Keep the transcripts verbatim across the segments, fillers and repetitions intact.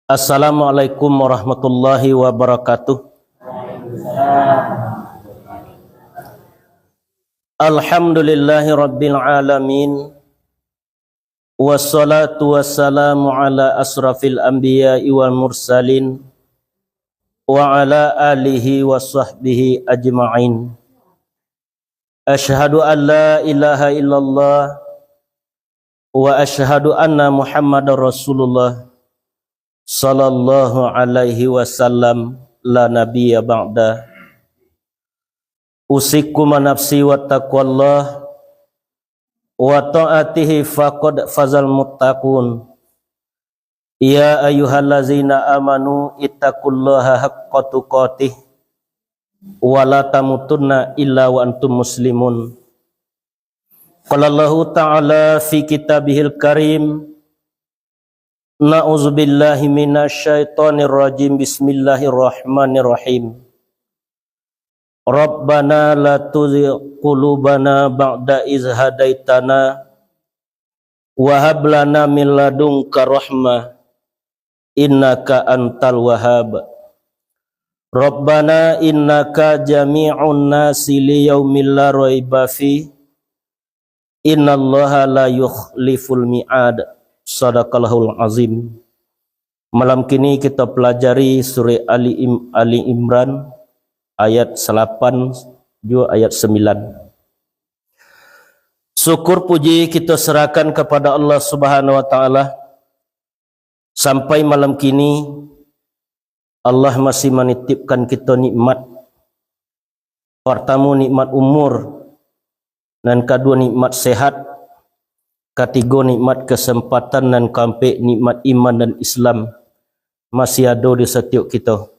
Assalamualaikum warahmatullahi wabarakatuh. Alhamdulillahi rabbil alamin. Wassalatu wassalamu ala asrafil anbiya'i wal mursalin, wa ala alihi wa sahbihi ajma'in. Asyhadu an la ilaha illallah wa asyhadu anna Muhammadar Rasulullah, sallallahu alaihi wasallam, la nabiyya ba'da. Usikum wa nafsi wa taqwallah, wa ta'atihi faqad fazal muttaqun. Ya ayyuhallazina amanu ittaqullaha haqqa tuqatih, wa la tamutunna illa wa antum muslimun. Qala Allahu ta'ala fi kitabihil karim, na'udzubillahi minasyaitonirrajim, bismillahirrahmanirrahim. Rabbana la tuzigh qulubana ba'da idz hadaitana, wa hab lana min ladunka rahmah, innaka antal wahhab. Rabbana innaka jami'un nasi li yaumin la raiba fih, innallaha la yukhliful mi'ad. Sadaqallahul azim. Malam kini kita pelajari surah Ali Im-, Ali Imran ayat salapan jo ayat sambilan. Syukur puji kita serahkan kepada Allah Subhanahu wa Ta'ala. Sampai malam kini, Allah masih manitipkan kita nikmat. Partamo, nikmat umur. Nan kaduo, nikmat sehat. Katigo, nikmat kesempatan. Nan kaampek, nikmat iman dan Islam. Masih ado di satiok kito.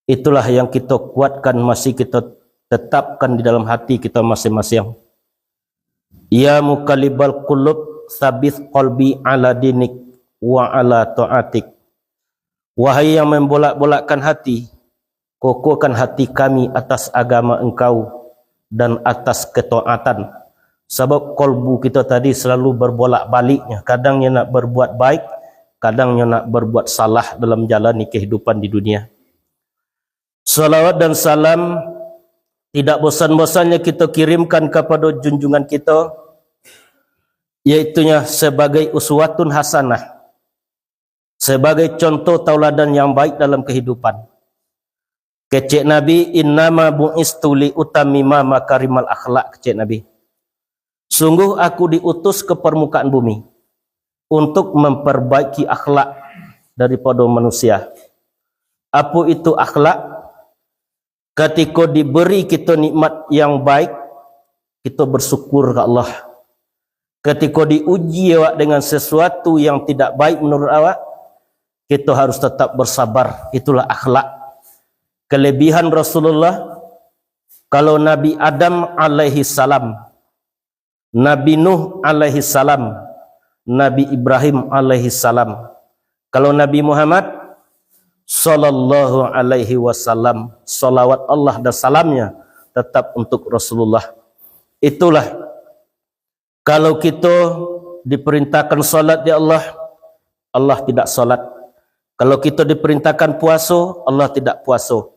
Itulah yang kito kuatkan, masih kito tetapkan di dalam hati kito masing-masing. Ya muqallibal qulub, tsabbit qalbi ala dinik wa ala taatik. Wahai yang membolak-bolakkan hati, kokohkan hati kami atas agama Engkau dan atas ketaatan. Sabab kolbu kito tadi selalu berbolak-baliknya, kadang nyo nak berbuat baik, kadang nyo nak berbuat salah dalam jalani kehidupan di dunia. Salawat dan salam tidak bosan-bosannya kito kirimkan kapado junjungan kito, yaitunya sebagai uswatun hasanah, sebagai contoh tauladan yang baik dalam kehidupan. Kecek Nabi, "Innama bu'istu li utammima makarimal akhlak," kecek Nabi. "Sungguh aku diutus ke permukaan bumi untuk memperbaiki akhlak daripada manusia." Apo itu akhlak? Katiko diberi kito nikmat yang baik, kito bersyukur ka Allah. Katiko diuji awak dengan sesuatu yang tidak baik menurut awak, kito harus tetap bersabar. Itulah akhlak. Kelebihan Rasulullah, kalau Nabi Adam alaihi salam, Nabi Nuh alaihi salam, Nabi Ibrahim alaihi salam. Kalau Nabi Muhammad sallallahu alaihi wasallam, salawat Allah dan salamnya tetap untuk Rasulullah. Itulah, kalau kito diperintahkan salat, ya Allah, Allah tidak salat. Kalau kito diperintahkan puaso, Allah tidak puaso.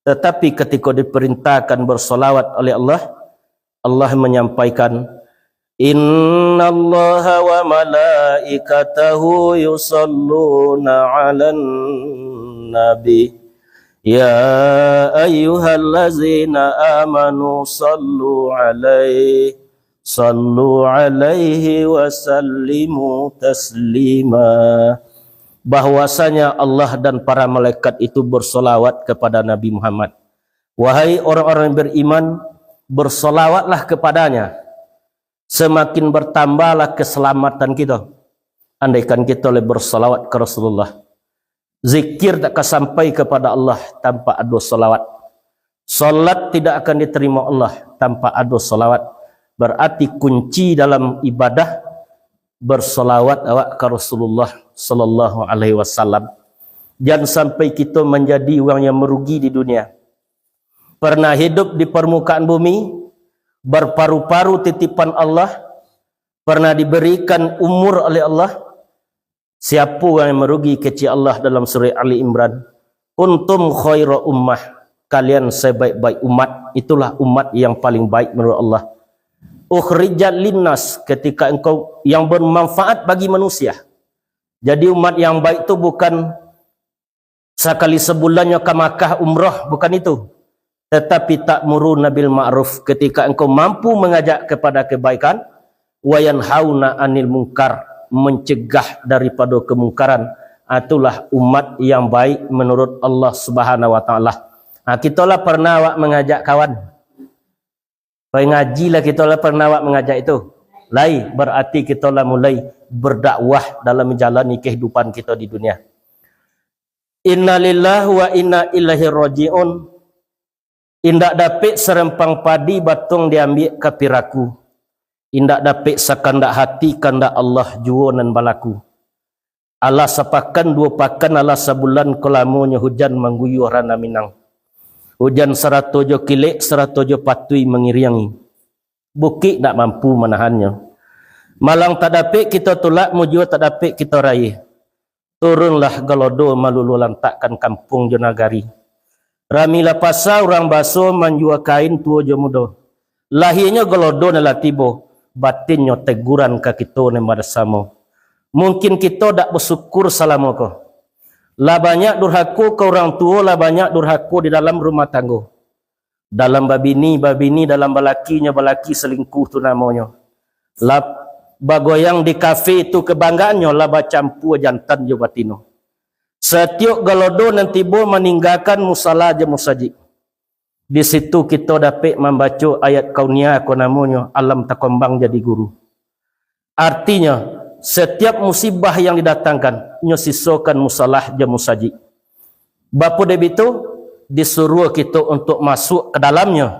Tetapi katiko diperintahkan bersalawat oleh Allah, Allah menyampaikan, "Innallaha wa malaikatahu yusalluna 'alan nabi. Ya ayyuhallazina amanu sallu 'alaihi, sallu 'alaihi wa sallimu taslima." Bahwasanya Allah dan para malaikat itu bersolawat kepada Nabi Muhammad. Wahai orang-orang yang beriman, bersolawatlah kepadanya. Semakin bertambahlah keselamatan kita, andaikan kita lai bersolawat ke Rasulullah. Zikir tak ka sampai kepada Allah tanpa ado solawat. Salat tidak akan diterima Allah tanpa ado solawat. Berarti kunci dalam ibadah, bersolawat awak ka Rasulullah sallallahu alaihi wasallam. Jangan sampai kita menjadi orang yang merugi di dunia. Pernah hidup di permukaan bumi, berparu-paru titipan Allah, pernah diberikan umur oleh Allah, Siapo urang yang marugi, kecek Allah dalam surah Ali Imran? "Kuntum khaira ummah," kalian sebaik-baik umat, itulah umat yang paling baik menurut Allah. "Ukhrijat linnas," ketika engkau, yang bermanfaat bagi manusia. Jadi umat yang baik tu bukan sakali sabulannyo ka Makkah umrah, bukan itu. Tatapi ta'muruna bil ma'ruf, ketika engkau mampu mangajak kepada kebaikan, wa yanhauna 'anil munkar, mencegah daripada kemungkaran, itulah umat yang baik menurut Allah Subhanahu wa Ta'ala. Ha, kito lah pernah awak mangajak kawan. Pai ngaji lah kito lah pernah awak mangajak itu. Lai, berarti kito lah mulai berdakwah dalam menjalani kehidupan kito di dunia. Innalillahi wa inna ilaihi raji'un. Indak dapek sarempang padi batuang diambiak ka piraku. Indak dapek sakandak hati, kandak Allah juo nan balaku. Alah sapakan duo pakan, alah sabulan ko lamonyo hujan mangguyuah Ranah Minang. Hujan sarato jo kilek, sarato jo patuih mangiriangi. Bukik ndak mampu manahannyo. Malang tak dapek kito tulak, mujua tak dapek kito rayeh. Turunlah galodo maluluah lantakkan kampuang jo nagari. Ramilah pasa urang baso manjua kain tuo jo mudo. Lahianyo galodo nan lah tibo, batinnyo teguran ka kito nan basamo. Mungkin kito dak basyukur salamo ko. Lah banyak durhako ka urang tuo, lah banyak durhako di dalam rumah tanggo. Dalam babini, babini, dalam balaki, nyo balaki salingkuh tu namonyo. Lah bagoyang di kafe tu kabanggaannyo, lah bacampua jantan jo batino. Satiok galodo nan tibo maninggakan musala jo musajik. Di situ kito dapek mambaco ayat kauniah ko namonyo alam takombang jadi guru. Artinyo, satiap musibah yang didatangkan, nyo sisokan musalah jo musajik. Bapo dek bitu, disuruah kito untuak masuak ka dalamnyo,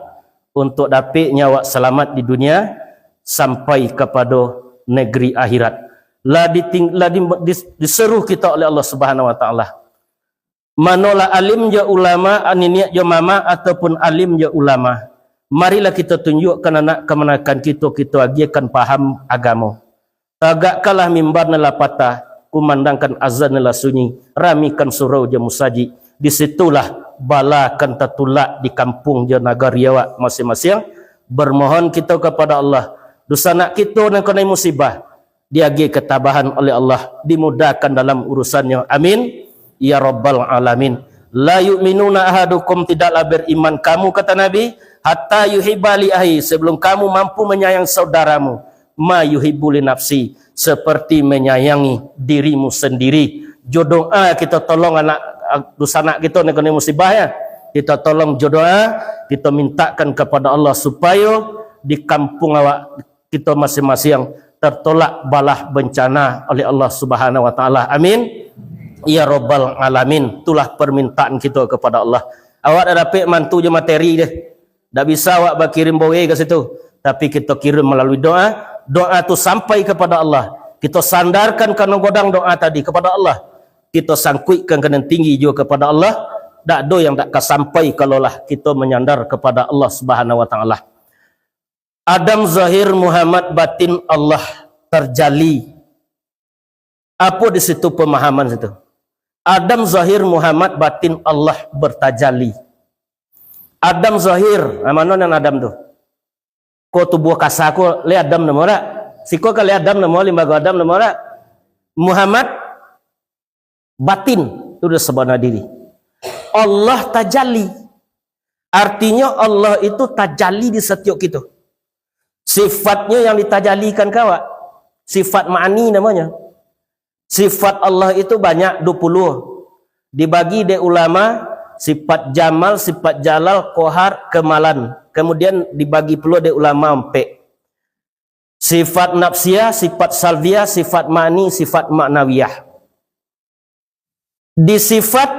untuak dapek nyo awak salamat di dunia sampai kapado negeri akhirat. Lah diting-, lah di-, dis-, disuruah kito oleh Allah Subhanahu wa Ta'ala. Manolah alim jo ulama, niniak jo mamak, ataupun alim jo ulama. Marilah kito tunjuakkan anak kamanakan kito, kito agiahkan paham agamo. Tagakkanlah mimbar nan lah patah, kumandangkan azan nan lah sunyi, ramikan surau jo musajik. Di situlah bala kan tatulak di kampuang jo nagari awak masiang-masiang. Bermohon kito kapado Allah, dunsanak kito nan kanai musibah, diagiah katabahan oleh Allah, dimudahkan dalam urusannyo. Amin, ya rabbal alamin. La yu'minuna ahadukum, tidaklah beriman kamu, kata Nabi, hatta yuhibba li akhi, sebelum kamu mampu menyayangi saudaramu, ma yuhibbu li nafsi, seperti menyayangi dirimu sendiri. Jo doa kito tolong anak, dunsanak kito nan kanai musibah, ya. Kito tolong jo doa, kito mintakan kapado Allah supayo di kampuang awak kito masiang-masiang tertolak balah bencana oleh Allah Subhanahu wa Ta'ala. Amin, ya rabbal alamin. Itulah permintaan kito kepada Allah. Awak dah dapek mantu jo materi deh. Dak bisa awak bakirim boe ka situ. Tapi kito kirim melalui doa. Doa tu sampai kepada Allah. Kito sandarkan ka godang doa tadi kepada Allah. Kito sangkuikkan ka nan tinggi juo kepada Allah. Dak ado yang dak ka sampai kalau lah kito menyandar kepada Allah Subhanahu wa Ta'ala. Adam zahir, Muhammad batin, Allah terjali. Apo di situ pemahaman situ? Adam zahir, Muhammad batin, Allah bertajali. Adam zahir, nah, mano nan Adam tu? Ko tubuah kasa ko le Adam namo dak? Siko ka le Adam namo, limbago Adam namo dak? Muhammad batin, itu dah sabana diri. Allah tajali. Artinyo Allah itu tajali di satiok kito. Sifatnyo yang ditajalikan ka awak. Sifat ma'ani namonyo. Sifat Allah itu banyak, dua puluh. Dibagi dek ulama, sifat jamal, sifat jalal, kohar, kemalan. Kemudian dibagi pulo dek ulama ampek. Sifat nafsiah, sifat salbiah, sifat ma'ani, sifat ma'nawiyah. Di sifat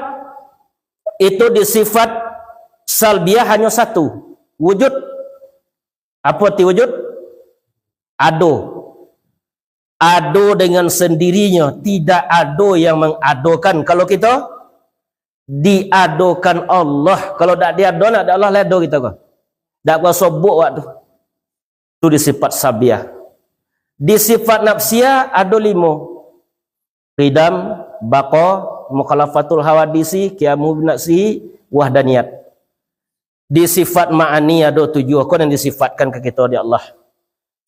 itu, di sifat salbiah hanyo satu, wujud. Apo arti wujud? Ado. Ado dengan sendirinyo, tidak ado yang mengadokan. Kalau kito, diadokan Allah. Kalau dak diado, nak ado Allah, lah ado kito ko. Dak kuaso buek awak tu. Tu di sifat salbiah. Di sifat nafsiah ado limo. Qidam, baqa, mukhalafatul hawadisi, qiyamu binafsihi, wahdaniyat. Di sifat ma'ani ado tujuah, ko nan disifatkan ka kito di Allah.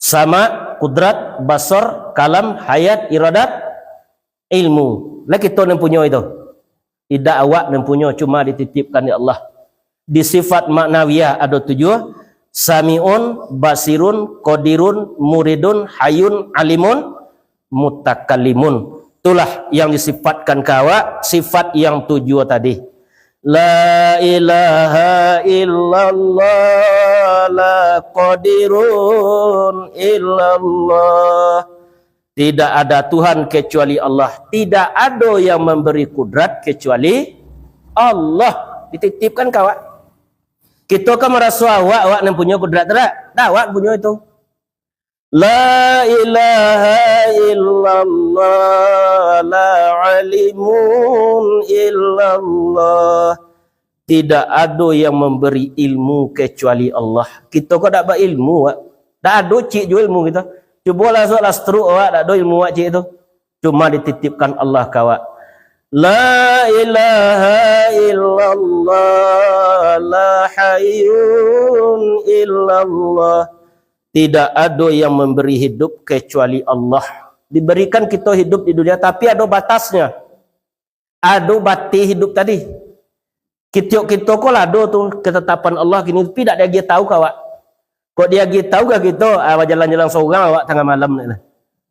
Sama, kudrat, basar, kalam, hayat, iradat, ilmu. Lah kito nan punyo itu. Indak awak nan punyo, cuma dititipkan di Allah. Di sifat maknawiyah ado tujuah, sami'un, basirun, qadirun, muridun, hayun, alimun, mutakallimun. Itulah yang disifatkan ka awak, sifat yang tujuah tadi. La ilaha illallah, la qadirun illallah. Tidak ada Tuhan kecuali Allah. Tidak ado yang memberi kudrat kecuali Allah. Dititipkan ka awak. Kito kan maraso awak, awak nan punyo kudrat tu dak? Dak, awak punyo itu. La ilaha illallah, la alimun illallah. Tidak ado yang memberi ilmu kecuali Allah. Kito ko dak bailmu, Wak. Dak ado cik juo ilmu kito. Cubolah suak lah stroke awak, dak ado ilmu awak cik tu. Cuma dititipkan Allah ka awak. La ilaha illallah, la hayyun illallah. Tidak ado yang memberi hidup kecuali Allah. Diberikan kito hidup di dunia, tapi ado batasnya. Ado bateh hidup tadi. Kito-kito ko lah ado tu ketetapan Allah kini, tapi dak diagiah tahu ka awak. Kok diagiah tahu ka kito, ah, bajalan-jalan sorang awak tangah malam ni lah.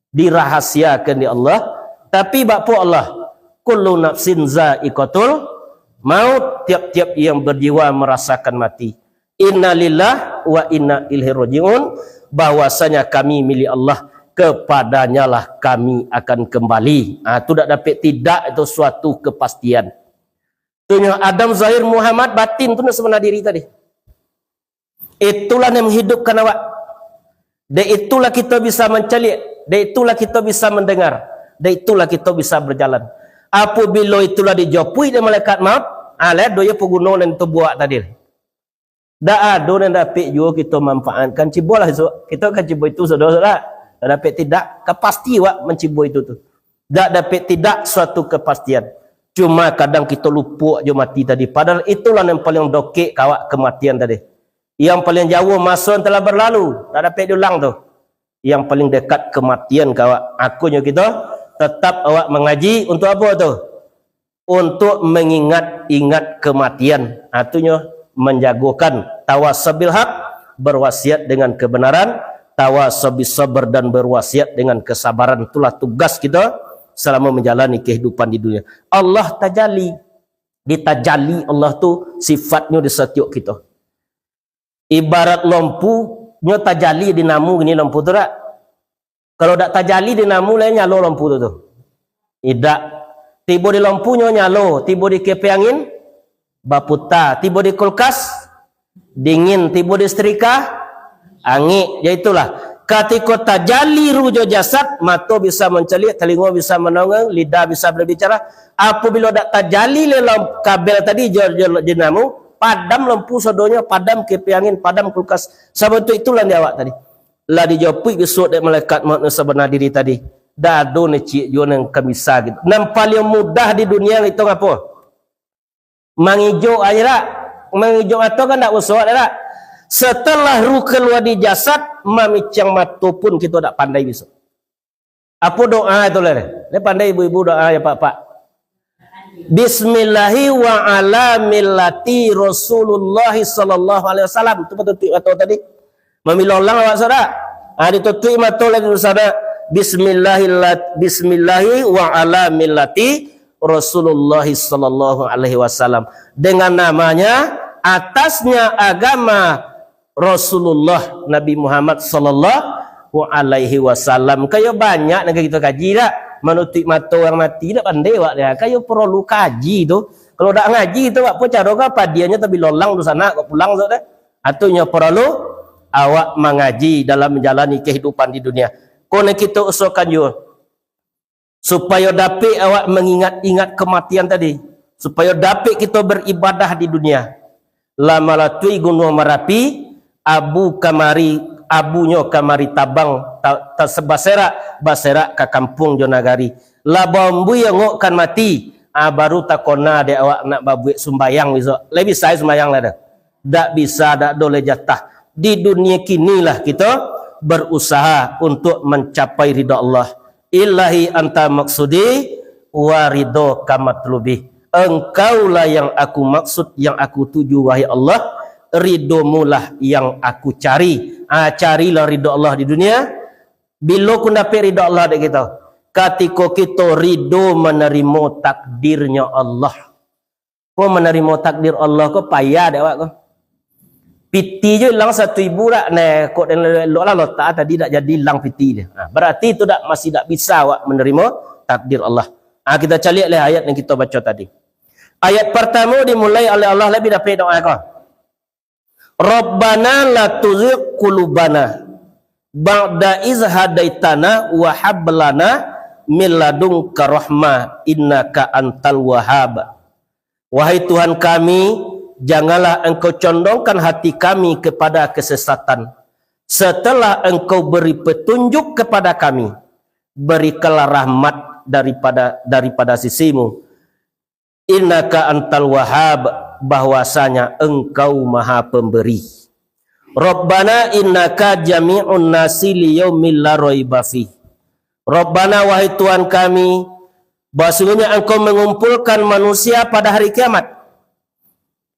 Dirahasiakan di Allah, tapi bak po Allah, kullu nafsin zaiqatul maut, tiap-tiap yang berjiwa merasakan mati. Innalillah wa inna ilaihi rajiun, bahwasanya kami milik Allah, kepadanyalah kami akan kembali. Ah, tu dak dapek tidak, itu suatu kepastian. Tu nyo Adam zahir, Muhammad batin, tu nyo sabana diri tadi. Itulah yang menghidupkan awak. Dek itulah kito bisa mancaliak, dek itulah kito bisa mandangar, dek itulah kito bisa bajalan. Apabilo itulah dijopuik dek malaikat maut, ah, lah doyo paguno nan tubuah awak tadi. Dak ado nan dapek juo kito manfaatkan. Cubolah isuak. Kito kan cubo itu, saudara-saudara. Dak dapek tidak, ka pasti awak mancibo itu tu. Dak dapek tidak suatu kepastian. Cuma kadang kito lupo jo mati tadi. Padahal itulah yang paling dokek ka awak kematian tadi. Yang paling jauh maso yang telah berlalu. Dak dapek diulang tu. Yang paling dekat kematian ka awak. Akonyo kito tetap awak mangaji untuk apo tu? Untuk mengingat-ingat kematian. Artinyo, menjagokan tawasau bil haq, berwasiat dengan kebenaran, tawasau bis sabr, dan berwasiat dengan kesabaran. Itulah tugas kito selama menjalani kehidupan di dunia. Allah tajali. Ditajali Allah tu sifatnyo di satiok kito. Ibarat lampu, nyo tajali di namu gini lampu tu dak? Kalau dak tajali di namu, lai nyalo lampu tu, tu? Idak. Tibo di lampu nyo nyalo, tibo di kepeng angin, baputa, tibo di kulkas, dingin, tibo di setrika, angek. Ya itulah. Katiko tajali ruh jo jasad, mato bisa mancaliak, talingo bisa mandanga, lidah bisa berbicara. Apabilo dak tajali lai lam-, kabel tadi jo, jo, jo namu, padam lampu sadonyo, padam kepeng angin, padam kulkas. Sabantuak itulah di awak tadi. Lah dijopuik bisuak dek malaikat maut nan sabana diri tadi. Dak ado nan ciek juo nan ka bisa gitu. Nan paliang mudah di dunia itu ngapo? Mangijok aja dak? Mangijok mato kan dak usah dak? Setelah ruh kalua di jasad, mamicang mato pun kito dak pandai bisuak. Apo doa tu lah? Lai pandai ibu-ibu doa ya, Pak-pak? Bismillahi wa ala millati Rasulullah sallallahu alaihi wasallam. Tu patutuik mato tadi. Mamilolang awak sudah. Ah, ditutuik mato lagi di sana. Bismillahillah, bismillahi wa ala millati Rasulullah sallallahu alaihi wasallam. Dengan namanya, atasnya agama Rasulullah Nabi Muhammad sallallahu alaihi wasallam. Kayo banyak nan ka kito kaji dak? Manutuik mato urang mati dak pandai awak dia. Kayo paralu kaji tu. Kalau dak ngaji tu, apo caro ka padianyo tabilolang tu sanak kok pulang tu dah. Atunyo paralu awak mangaji dalam manjalani kahidupan di dunia. Ko nan kito usahakan juo. Supayo dapik awak mangingat-ingat kamatian tadi, supayo dapik kito baribadah di dunia. Lah malatuih Gunuang Marapi, abu kamari, abunyo kamari tabang, ta-, ta-, baserak, baserak ka kampuang jo nagari. Lah baumbuih angok kan mati. Ah, baru takona dek awak nak babuek sumbayang bisuak. Lai bisa sumbayang lah dah. Dak bisa, dak ado lai jatah. Di dunia kini lah kita berusaha untuk mencapai ridha Allah. Ilahi anta maksudi wa ridhoka matlubi. Engkaulah yang aku maksud, yang aku tuju, wahai Allah. Ridhomulah yang aku cari. Ah, carilah ridha Allah di dunia. Bilo kun dapek ridha Allah dek kita? Katiko kito ridho manarimo takdirnyo Allah. Ko manarimo takdir Allah ko payah dek awak ko. Piti jo ilang satu ibu dak, neh, kok den elok lah lotak tadi dak jadi ilang piti dia. Nah, berarti itu dak, masih dak bisa awak manarimo takdir Allah. Ah, kita caliak lah ayat yang kita baca tadi. Ayat pertama dimulai oleh Allah, lebih dapek doa ko. Rabbana la tuzigh qulubana ba'da iz hadaitana wa hab lana min ladunka rahmah innaka antal wahhab. Wahai Tuhan kami, janganlah Engkau condongkan hati kami kepada kesesatan, setelah Engkau beri petunjuk kepada kami. Berikanlah rahmat daripada, daripada sisimu. Innaka antal wahhab, bahwasanya Engkau Maha Pemberi. Rabbana innaka jami'un nasi liyaumil la raiba fih. Rabbana, wahai Tuhan kami, bahwasanya Engkau mengumpulkan manusia pada hari kiamat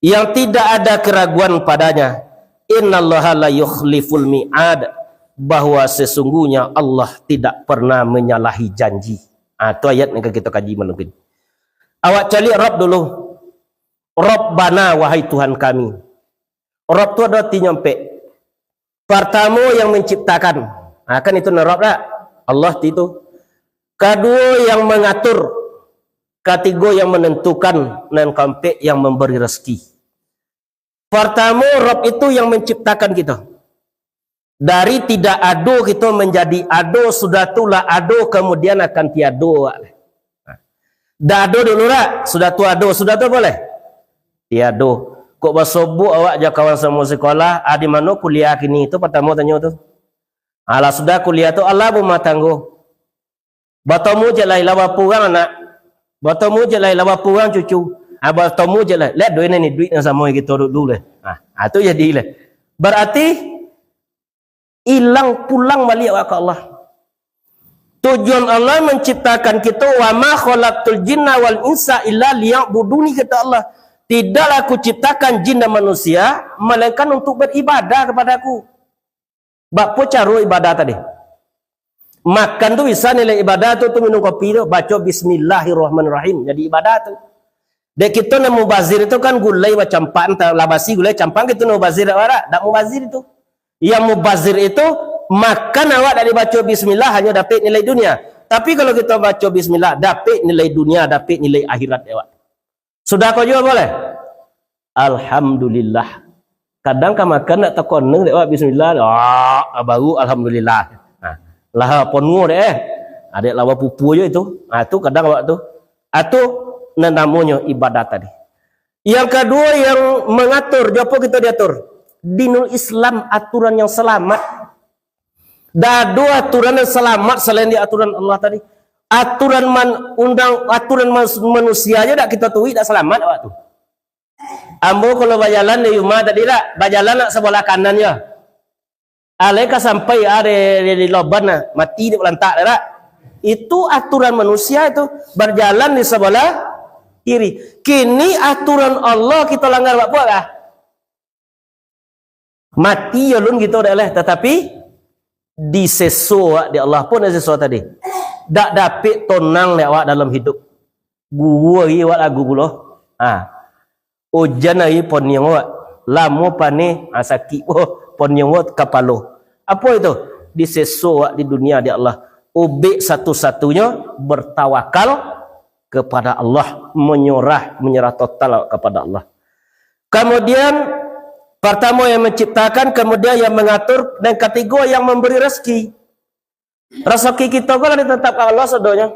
yang tidak ada keraguan padanya. Innallaha la yukhliful mi'ad, bahwa sesungguhnya Allah tidak pernah menyalahi janji. Ah, tu ayat yang kita kaji malam ini. Awak caliak Rabb dulu. Rabbana, wahai Tuhan kami. Rabb tu ado artinyo ampek. Partamo, yang menciptakan. Ha, kan itu nan Rabb dak? Allah tu itu. Kaduo, yang mengatur. Katigo, yang menentukan. Nan kaampek, yang memberi rezeki. Partamo, Rabb itu yang menciptakan kita. Dari tidak ado kito manjadi ado, sudah tu lah ado, kamudian akan tiado. Dak ado dulu dak? Sudah tu ado, sudah tu apo lai? Tiado. Kok basobok awak jo kawan samo sikolah, "Ah, di mano kuliah kini?" Tu partamo tanyo tu. Alah sudah kuliah tu, alah barumah tanggo. Batamu je lai, lah bara urang anak. Batamu je lai, lah bara urang cucu. Ah, batamu je lai. Liek duit ni, duit nan samo kito dulu lai. Ah, ah, tu jadi lai. Berarti ilang pulang baliak awak ka Allah. Tujuan Allah menciptakan kito, "Wa ma khalaqtul jinna wal insa illa liya'buduni," kata Allah. "Tidaklah Aku ciptakan jin dan manusia, melainkan untuk beribadah kepada Aku." Bak apo caro ibadah tadi? Makan tu bisa nilai ibadah tu, tu minum kopi tu, baco Bismillahirrahmanirrahim, jadi ibadah tu. Dek kito nan mubazir itu kan gulai bacampak, antah lah basi gulai campang, kito nan mubazir dak warak, dak mubazir itu. Yang mubazir itu makan awak dak dibaco bismillah, hanyo dapek nilai dunia. Tapi kalau kito baco bismillah, dapek nilai dunia, dapek nilai akhirat awak. Sudah ko juo boleh? Alhamdulillah. Kadang ka makan dak takona dek awak bismillah, ah, baru alhamdulillah. Nah, lah ponuah dek eh. Adek lawa pupu ajo itu. Ah, tu kadang awak tu. Ah, tu nan namonyo ibadah tadi. Yang kaduo, yang mangatur, jo apo kito diatur? Dinul Islam, aturan yang salamat. Dak ado aturan nan salamat salain di aturan Allah tadi. Aturan man-, undang, aturan mas-, manusia ajo dak kito turuik, dak salamat awak tu. Ambo kalau bajalan di rumah tadi dak, bajalan nak sabalah kanan jo. Alai ka sampai ah, di, di, di loban ah, mati di lantak dak. Itu aturan manusia itu, bajalan di sabalah kiri. Kini aturan Allah kito langgar, buat apo kah? Mati yo lun kito dek leh, tatapi diseso awak dek Allah. Apo nan diseso tadi? Dak dapek tonang dek awak dalam hidup. Guru ari awak lagu pulo. Ha. Ujan ari poniang awak. Lamo paneh, ha, sakik pulo poniang awak kapalo. Apo itu? Diseso awak di dunia dek Allah. Ubek satu-satunyo bertawakal kepada Allah, menyerah, menyerah total awak kepada Allah. Kemudian, pertamo yang menciptakan, kemudian yang mengatur, dan katigo yang memberi rezeki. Rezeki kito ko lah ditetapkan Allah sadonyo.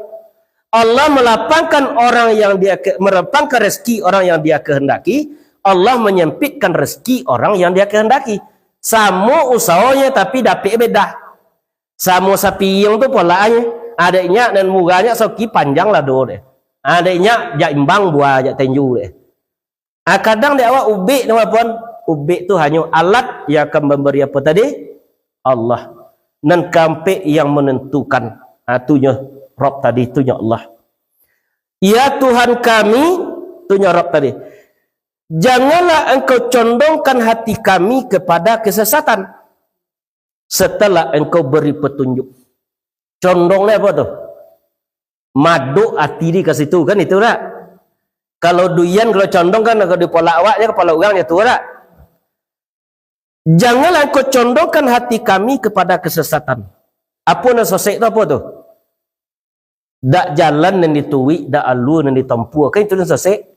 Allah melapangkan orang yang Dia ke-, melapangkan rezeki orang yang Dia kehendaki, Allah menyempitkan rezeki orang yang Dia kehendaki. Samo usahonyo tapi dapek beda. Samo sapiring tu polaknyo. Adeknyo nan murah nyo soki panjang lado deh. Adeknyo jak imbang buah jak tenju deh. Ah, kadang dek awak ubek tu apo? Ubek tu hanyo alat yang akan memberi apa tadi? Allah. Nan kaampek yang menentukan. Ah, tu nyo Rob tadi, tu nyo Allah. Ya Tuhan kami, tu nyo Rob tadi. Janganlah Engkau condongkan hati kami kepada kesesatan setelah Engkau beri petunjuk. Condong ni apo tu? Madok ati di ka situ, kan itu dak? Kalau duian, kalau condong kan, kalau dipolak awak je, kepala urang je tu dak? Janganlah Engkau condongkan hati kami kepada kesesatan. Apo nan sasek tu apo tu? Dak jalan nan dituruik, dak alua nan ditampuah. Kan itu nan sasek.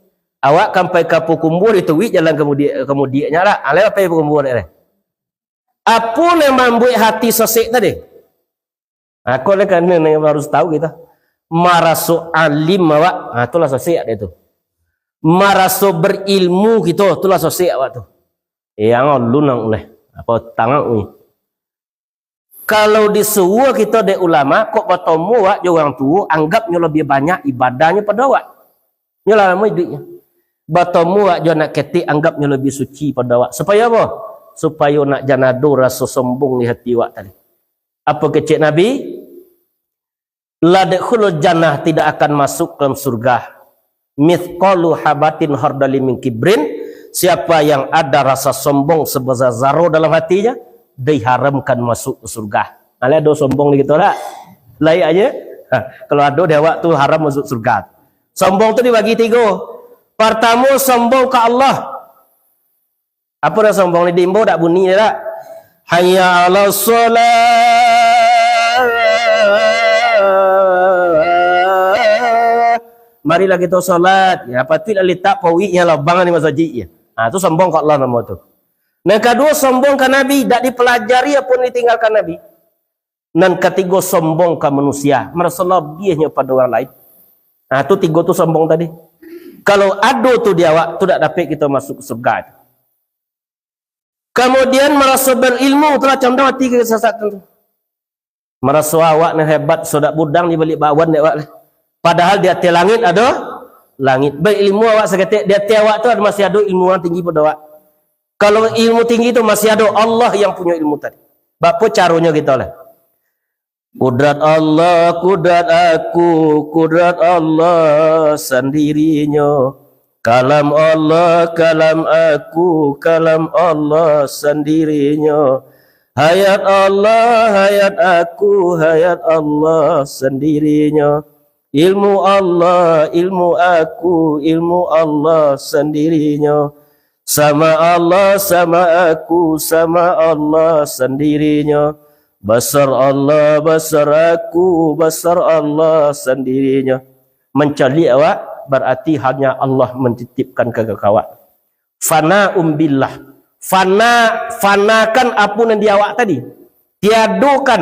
Awak kan pai ka Payakumbuah dituruik jalan ka mudiak, ka mudiaknyo dak? Alai pai Payakumbuah dek deh. Apo nan mambuek hati sasek tadi? Ha, ko lah kana nan harus tahu kita. Maraso alim awak, ha, tu lah sasek dek tu. Maraso berilmu kito, tu lah sasek awak tu. Eh, ang alun ang uleh. Apo tangak ni? Kalau disuruah kito dek ulama, kok batomu awak jo urang tuo, anggapnyo labiah banyak ibadahnyo pado awak. Nyo lah lamo iduiknyo. Batomu awak jo anak ketek, anggapnyo labiah suci pado awak. Supayo apo? Supayo nak jan ado raso sombong di hati awak tadi. Apo kecek Nabi? La dakhulul jannah, tidak akan masuk dalam surga. Mithqalu habatin khardalin min kibrin, siapa yang ada rasa sombong sebesar zarah dalam hatinya, diharamkan masuk ke surga. Nah, lai ado sombong di kito dak? Lai aja. Ha, kalau ado di awak tu haram masuk surga. Sombong tu dibagi tigo. Partamo, sombong ka Allah. Apo dah sombong ni, diimbau dak bunyi dak? Hayya 'alas shalah. Marilah kito salat. Ya, patuiklah litak pauiknyo lobang di masajik, ya. Ha, tu sombong ka Allah namo tu. Nan kaduo, sombong ka Nabi, dak dipelajari apo nan ditinggalkan Nabi. Nan katigo, sombong ka manusia, maraso labiahnyo pado urang lain. Nah, tu tigo tu sombong tadi. Kalau ado tu di awak, tu dak dapek kito masuk ke surga tu. Kamudian, maraso berilmu, tu lah condong ati ka kesesatan tu. Maraso awak nan hebat, so dak budang di baliak bauan dek awak lah. Padahal di ateh langik ado langik. Berilmu awak saketek, di ateh awak tu ado, masih ado ilmu nan tinggi pado awak. Kalau ilmu tinggi tu masih ado, Allah yang punyo ilmu tadi. Bapo caronyo kito lah? Kudrat Allah, kudrat aku, kudrat Allah sandirinyo. Kalam Allah, kalam aku, kalam Allah sandirinyo. Hayat Allah, hayat aku, hayat Allah sandirinyo. Ilmu Allah, ilmu aku, ilmu Allah sandirinyo. Sama Allah, sama aku, sama Allah sandirinyo. Basar Allah, basar aku, basar Allah sandirinyo. Mancaliak awak, barati hanya Allah mantitipkan ka, ka awak. Fana umbillah. Fana, fanakan apo nan di awak tadi. Tiadokan.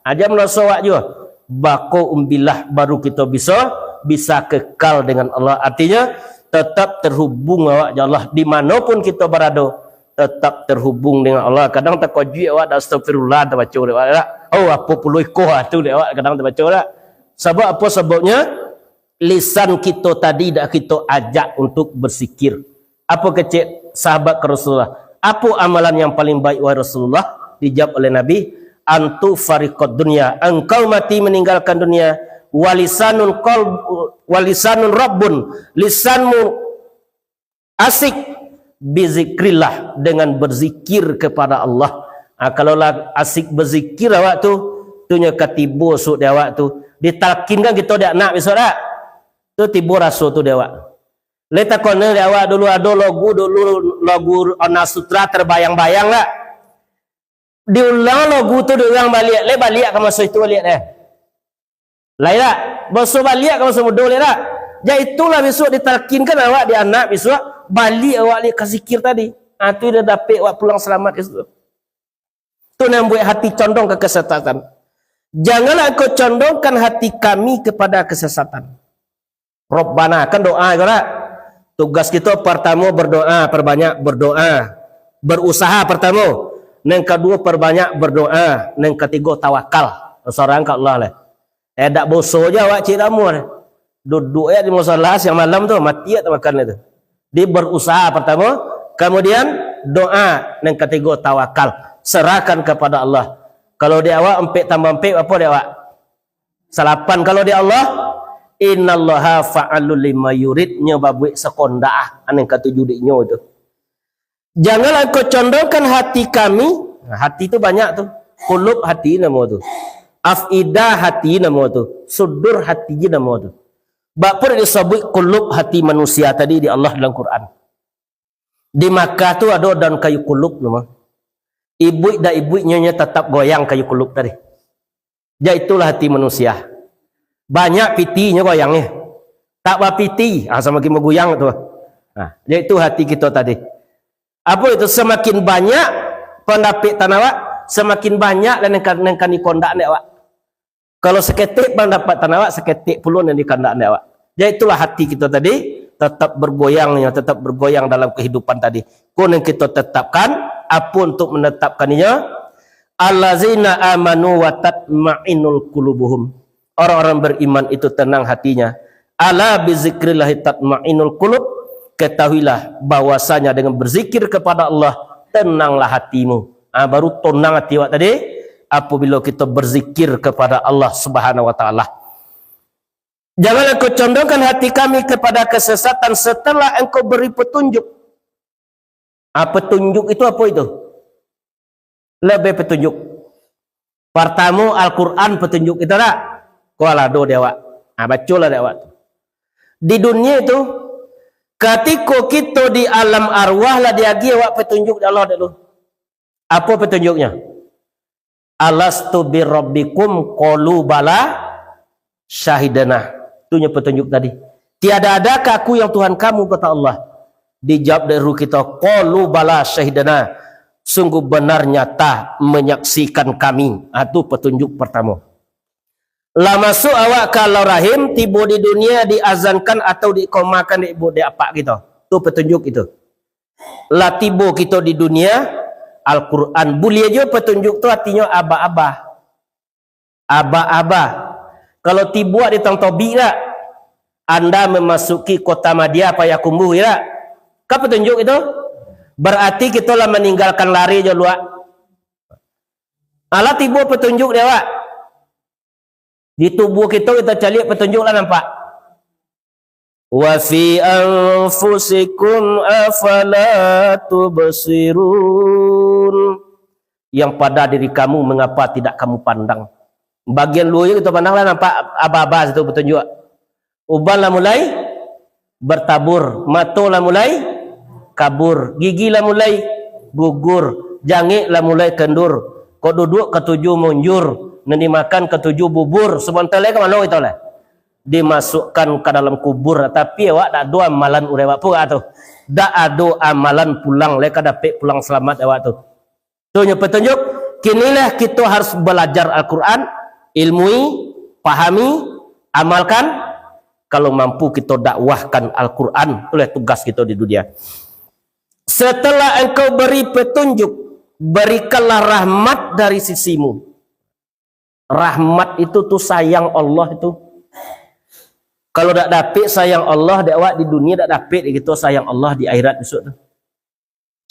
Aja maraso awak juo. Bako umbillah, baru kito bisa, bisa kekal dengan Allah. Artinyo, tetap terhubung awak jo Allah. Di mano pun kito barado, tetap terhubung dengan Allah. Kadang takojuik awak, dak astagfirullah, tabaco dek awak, dak? Oh, apo puluah iko tu dek awak, kadang tabaco, dak? Sabab apo sababnyo? Lisan kito tadi dak kito ajak untuk berzikir. Apo kecek sahabat ka Rasulullah? Apo amalan yang paling baik, wahai Rasulullah? Dijawab oleh Nabi, "Antu farikot dunia." Engkau mati meninggalkan dunia. Walisanun qalb-, walisanun rabbun. Lisanmu asik bizikrillah, dengan berzikir kepada Allah. Ha, kalau lah asik berzikir awak tu, tu nyo ka tibo suak di awak tu. Ditalkinkan kito dek anak bisuak dak? Tu tibo raso tu di awak. Lai takona dek awak dulu ado lagu, dulu lagu Ona Sutra terbayang-bayang dak? Diulang lagu tu dek urang baliak, lai baliak ka maso itu baliak deh. Lai dak? Baso baliak ka maso mudo lai dak? Jadi itulah bisuak ditalkinkan awak di anak bisuak, baliak awak lai ka zikir tadi. Ha, tu dah dapek awak pulang salamat ka situ. Tu nan buek hati condong ka kesesatan. Janganlah Engkau condongkan hati kami kepada kesesatan. Rabbana, kan doa ko dak? Tugas kito partamo berdoa, perbanyak berdoa. Berusaha partamo, nan kaduo perbanyak berdoa, nan katigo tawakal. Sorang ka Allah lah. Eh, dak boso je awak cik Damur. Duduk ya di musala siang malam tu, mati ya tak makan itu. Di berusaha pertama, kemudian doa, yang ketiga tawakal. Serahkan kepada Allah. Kalau di awak, ampek tambah ampek, apa di awak? Salapan. Kalau di Allah, innallaha fa'alul lima yurid, nyo babuik sakondak, ah, aneng katuju dek nyo tu. Janganlah engkau condongkan hati kami. Nah, hati tu banyak tu. Kulub hati namo tu. Afidah hati namo tu. Sudur hati je namo tu. Bak pun disabuik kulub hati manusia tadi di Allah dalam Quran. Di Makkah tu ado daun kayu kulub namo. Ibuik dak ibuik nyo, nyo tatap goyang kayu kulub tadi. Yaitulah hati manusia. Banyak pitinyo goyangnyo. Tak bapiti, ah, samakin bagoyang tu. Nah, yaitu hati kito tadi. Apa itu? Samakin banyak pandapek tan awak, samakin banyak lah nang ka-, nang kani kondak dek awak. Kalau saketek pandapat tan awak, saketek pulo nang dikandak dek awak. Yaitulah hati kito tadi, tetap bergoyangnyo, tetap bergoyang dalam kehidupan tadi. Ko nang kito tetapkan, apa untuk menetapkan inyo? Allazina amanu wa tatma'innul qulubuhum. Orang-orang beriman itu tenang hatinya. Ala bizikrillahi tatma'innul qulub. Ketahuilah bahwasanya dengan berzikir kepada Allah, tenanglah hatimu. Ah, baru tenang hati awak tadi, apabila kita berzikir kepada Allah Subhanahu wa Ta'ala. Janganlah engkau condongkan hati kami kepada kesesatan setelah engkau beri petunjuk. Ah, petunjuk itu apa itu? Lebih petunjuk. Pertama, Al-Quran petunjuk kita tak? Ko lah do di awak. Ah, bacolah di awak tu. Di dunia itu, katiko kita di alam arwah lah diagi awak petunjuk dari Allah dulu. Apa petunjuknya? "Alastu birabbikum?" Qalu, "Bala, syahidana." Tu nyo petunjuk tadi. "Tiada adakah Aku yang Tuhan kamu?" kata Allah. Dijawab dek ruh kito, "Qalu, bala, syahidana." Sungguh benar nyata menyaksikan kami. Ah, tu petunjuk pertama. Lah masuk awak ka alam rahim, tibo di dunia diazankan atau diiqamahkan dek ibu, dek apak kito. Tu petunjuk itu. Lah tibo kito di dunia, Al-Quran. Buliah juo petunjuk tu artinyo abah-abah. Abah-abah. Kalau tibo di Tang Tobi dak, anda memasuki kota Madia Payakumbuh, dak? Ka petunjuk itu? Berarti kito lah maninggalkan lari jo luak. Alah tibo petunjuk di awak. Di tubuh kito, kito caliak petunjuk lah nampak. "Wa fi anfusikum afala tubsirun?" Yang pada diri kamu, mengapa tidak kamu pandang? Bagian luar je kito pandang lah, nampak abah-abah situ petunjuk. Uban lah mulai bertabur, mato lah mulai kabur, gigi lah mulai gugur, jangik lah mulai kendur. Kok duduk katuju munjur, nan dimakan katuju bubur. Sabanta lai ka mano kito lah? Dimasukkan ka dalam kubur, tapi awak dak ado amalan urang awak pun tu. Dak ado amalan pulang lai ka dapek pulang salamat awak tu. Tu nyo petunjuk, kinilah kito harus balajar Al-Quran, ilmui, pahami, amalkan. Kalau mampu kito dakwahkan Al-Quran, itulah tugas kito di dunia. Setelah engkau beri petunjuk, berikanlah rahmat dari sisimu. Rahmat itu tu sayang Allah itu. Kalau dak dapek sayang Allah, dek awak di dunia dak dapek dek kito sayang Allah di akhirat besok tu.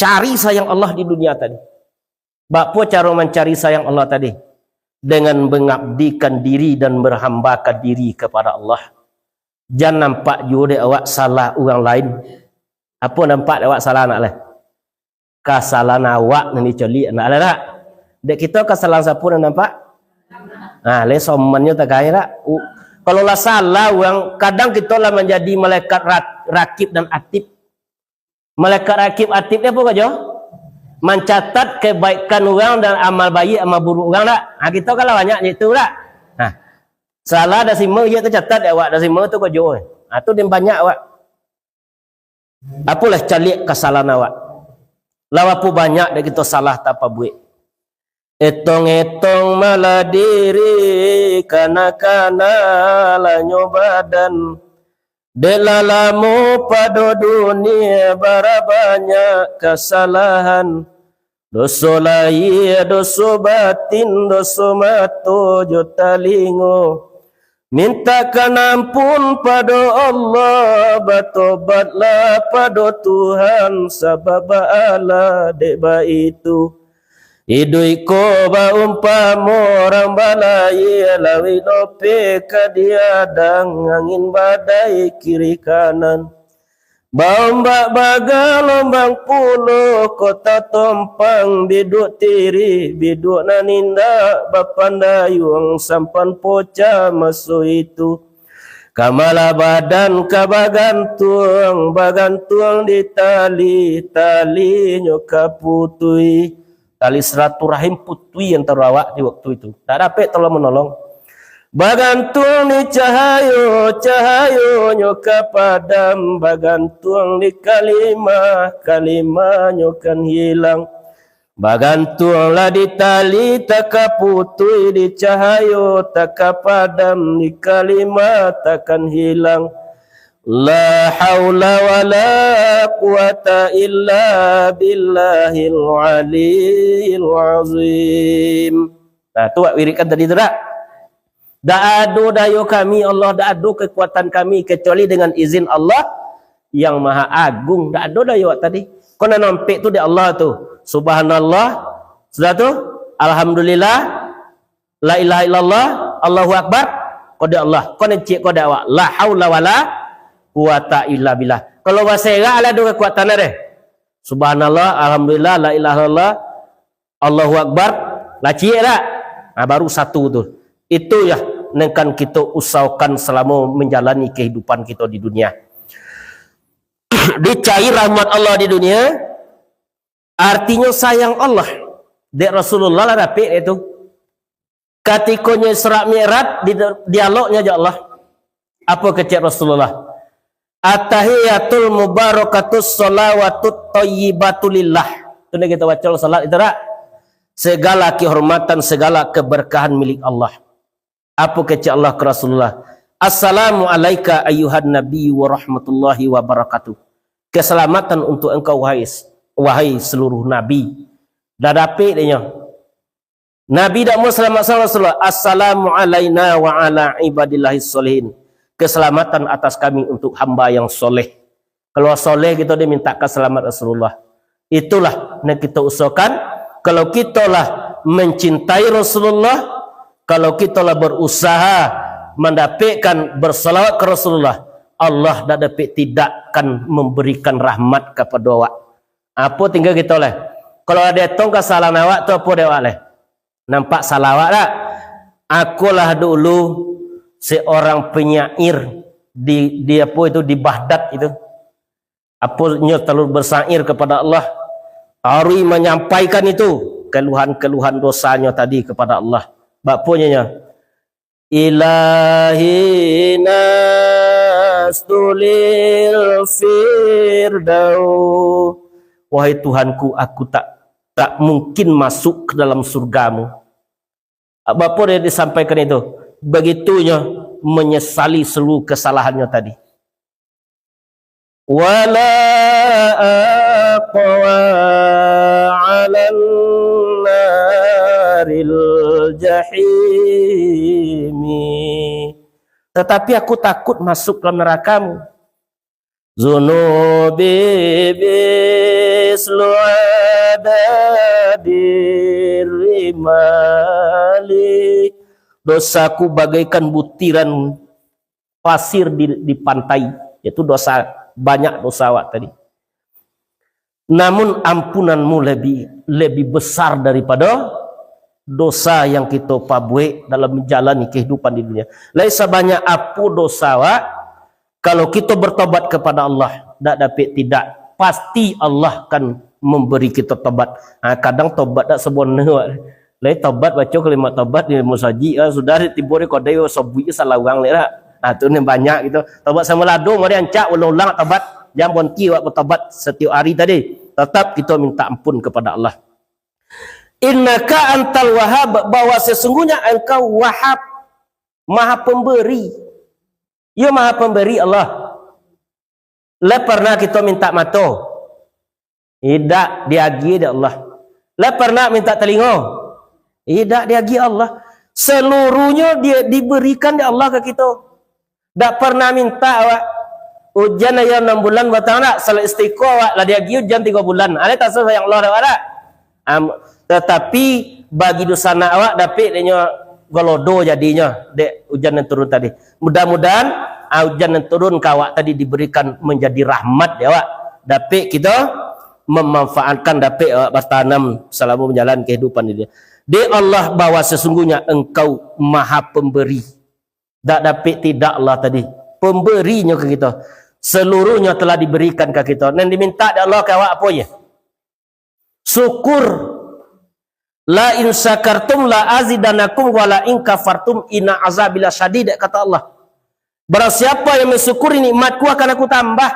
Cari sayang Allah di dunia tadi. Bak apo caro mancari sayang Allah tadi? Dengan mengabdikan diri dan berhambakan diri kepada Allah. Jan nampak juo dek awak salah urang lain. Apo nampak dek awak salah nak lai? Kasalahan awak nan dicaliak nak lai dak? Dek kito kasalahan sapo nan nampak? Nah, lai somannyo takai dak? U-, kalau lah salah urang, kadang kito lah manjadi malaikat rak-, rakib dan atid. Malaikat rakib atid ni apo karajo? Mancatat kebaikan urang dan amal baiak, amal buruak urang dak? Ha, kito kan lah banyak cak itu dak? Nah, salah dasima je tacatat dek awak, dasima tu karajo. Ha, tu den banyak awak. Apolah caliak kasalahan awak? Lah apo banyak dek kito salah tapabuek? Etong-etong malah diri, kana-kana lah nyo badan. Dek lah lamo pado dunia, bara banyak kasalahan. Doso lahia, doso batin, doso mato jo talingo. Mintakan ampun pado Allah, batobatlah pado Tuhan, sabab baalah dek baitu. Iduik ko baumpamo urang balayia, lauik lopeh ka diadang, angin badai kiri kanan. Baombak bagalombang pulo, kota tompang biduak tirih, biduak nan indak bapandayuang, sampan pocah maso itu. Kamalah badan ka bagantuang, bagantuang di tali, talinyo ka putuih. Tali silaturahim putuih antaro awak di waktu itu. Ndak dapek tolong manolong. Bagantuang di cahayo, cahayonyo ka padam, bagantuang di kalimah, kalimahnyo kan hilang. Bagantuanglah di tali, tak ka putuih, di cahayo, tak ka padam, di kalimah, takkan hilang. La haula wala quwata illa billahil aliyil azim. Nah, tu wak wiridkan tadi tu dak? Dak ado dayo kami, Allah, dak ado kekuatan kami, kecuali dengan izin Allah yang Maha Agung. Dak ado dayo wak tadi. Ko nan nampek tu dek Allah tu. Subhanallah. Sudah tu, alhamdulillah. La ilaha illallah, Allahu Akbar, ko dek Allah. Ko nan ciek ko dek awak. La haula wala quwata illa billah. Kalau baserak lah ado kekuatan deh. Subhanallah, alhamdulillah, la ilaha illallah, Allahu Akbar, lah ciek dak? Nah, baru satu tu. Itu ya, nan kan kito usahokan salamo manjalani kahidupan kito di dunia. Dicari rahmat Allah di dunia, artinyo sayang Allah. Dek Rasulullah lah dapek itu. Katikonyo Isra Mi'raj, di, dialognya aja Allah. Apa kecek Rasulullah? Attahiyatul mubarakatus shalawatut thayyibatu lillah. Tu nak kita baca salat itu dak? Segala kehormatan, segala keberkahan milik Allah. Apa kecek Allah ke Rasulullah? Assalamu alaika ayyuhan nabi wa rahmatullahi wa barakatuh. Keselamatan untuk engkau, wahai, wahai seluruh nabi. Dah dapek dia nyo. Nabi dak mau selamat salam Rasulullah. Assalamu alaina wa ala ibadillahis sholihin. Keselamatan atas kami untuk hamba yang soleh. Kalau soleh kito dimintakan selamat Rasulullah. Itulah yang kita usahakan. Kalau kita lah mencintai Rasulullah, kalau kita lah berusaha mendapatkan bersalawat ke Rasulullah, Allah dak dapek tidak akan memberikan rahmat kepada awak. Apo tinggal kito leh? Kalau ado etong kasalahan awak tu apo dek awak leh? Nampak salah awak dak? Aku lah dulu seorang penyair di, di apo itu, di Baghdad itu. Apo nyo terlalu bersair kepada Allah. Taruih menyampaikan itu keluhan-keluhan dosanyo tadi kepada Allah. Baponyo nyo, Ilahi nastulil firdau. Wahai Tuhanku, aku tak tak mungkin masuk ke dalam surgamu. Bapa dia disampaikan itu, begitunyo menyesali seluruh kesalahannya tadi. Wala aqwa alan naril jahimi. Tetapi aku takut masuk dalam nerakamu. Zunubi mislu adadir rimali. Dosaku bagaikan butiran pasir di, di pantai. Itu dosa, banyak dosa awak tadi. Namun ampunanmu lebih, lebih besar daripada dosa yang kita pabuek dalam menjalani kehidupan di dunia. Lai sabanyak apo dosa awak, kalau kita bertobat kepada Allah, dak dapek tidak, pasti Allah akan memberi kita tobat. Ha, kadang tobat dak sabono awak. Lai tobat, baco kalimat tobat di musajik, ha, sudah tibo di kodai, sabuik salawang lai dak. Ha, tu ni banyak gitu. Tobat samo lado, mau diancak ulang-ulang tobat. Jangan berhenti awak bertobat setiap hari tadi. Tetap kita minta ampun kepada Allah. Innaka antal wahhab, bahwa sesungguhnya engkau Wahhab, Maha Pemberi. Iyo, Maha Pemberi Allah. Lah pernah kita minta mato? Idak diagiah dek Allah. Lah pernah minta talingo? Idak diagiah Allah. Seluruhnyo di-, diberikan dek Allah ka kito. Dak pernah minta awak, ujan ayo anam bulan batang dak, salat istiqo awak, lah diagiah ujan tigo bulan. Alai taso sayang Allah dek awak dak? Am, tatapi bagi dunsanak awak dapek dek nyo galodo jadinyo, dek ujan nan turun tadi. Mudah-mudahan, ah, ujan nan turun ka awak tadi diberikan manjadi rahmat dek awak. Dapek kito mamanfaatkan, dapek awak batanam salamo bajalan kahidupan ini. Dek Allah, bahwa sesungguhnya Engkau Maha Pemberi. Dak dapek tidak Allah tadi. Pemberinyo ka kito. Seluruhnyo telah diberikan ka kito. Nan diminta dek Allah ka awak apo je? Syukur. "La in syakartum la azidannakum wa la in kafartum inna azabi lasyadid," kata Allah. Barang siapa yang mensyukuri nikmat-Ku, akan Aku tambah.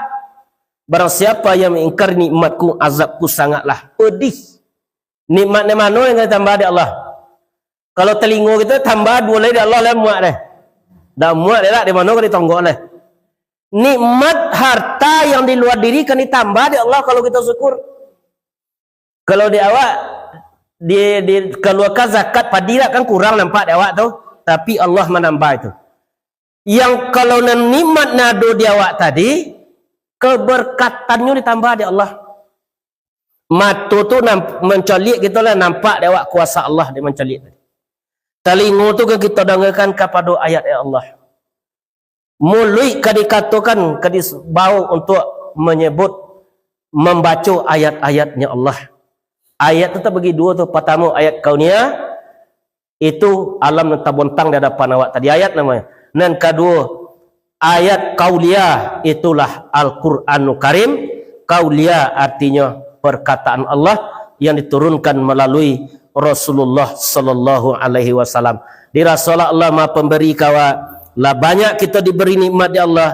Barang siapa yang mengingkari nikmat-Ku, azab-Ku sangatlah pedih. Nikmat nan mano yang ka ditambah dek Allah? Kalau talingo kito tambah duo lai dek Allah, lah muak deh. Dah muak deh lah, di mano ka ditonggok deh. Nikmat harta yang di luar diri kan ditambah dek Allah kalau kito syukur. Kalau di awak, di, dikaluakan zakat padi lah, kan kurang nampak di awak tu, tapi Allah manambah itu. Yang kalau nan nikmat nan ado di awak tadi, keberkatannyo ditambah dek Allah. Mato tu nam-, mancaliak kito lah, nampak dek awak kuasa Allah di mancaliak tadi. Talingo tu ka kito dangakan kapado ayat-ayat Allah. Muluik ka dikatokan, ka dibao untuak manyebut, mambaco ayat-ayatnyo Allah. Ayat tu tabagi duo tu. Partamo ayat kauniyah, itu alam nan tabontang di adapan awak tadi, ayat namonyo. Nan kaduo, ayat kauliyah, itulah Al-Qur'anul Karim. Kauliyah artinyo perkataan Allah yang diturunkan malalui Rasulullah sallallahu alaihi wasallam. Dirasolah Allah Maha Pambari ka awak. Lah banyak kito diberi nikmat dek Allah,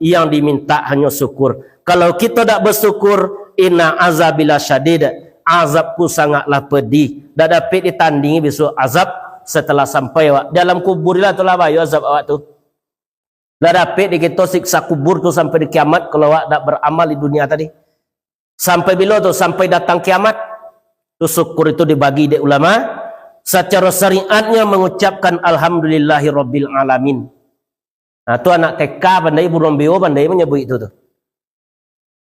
yang diminta hanyo syukur. Kalau kito dak basyukur, inna azabi lasyadid, azab-Ku sangatlah pedih. Dak dapek ditandingi bisuak azab setelah sampai awak di alam kubur lah, tu lah bahayo azab awak tu. Lah dapek di kito siksa kubur tu sampai di kiamat, kalau awak dak beramal di dunia tadi. Sampai bilo tu? Sampai datang kiamat. Tu syukur itu dibagi dek ulama. Sacaro syariatnyo mangucapkan, "Alhamdulillahirabbil alamin." Nah, tu anak T K pandai, buron B O pandai manyabuik itu tu.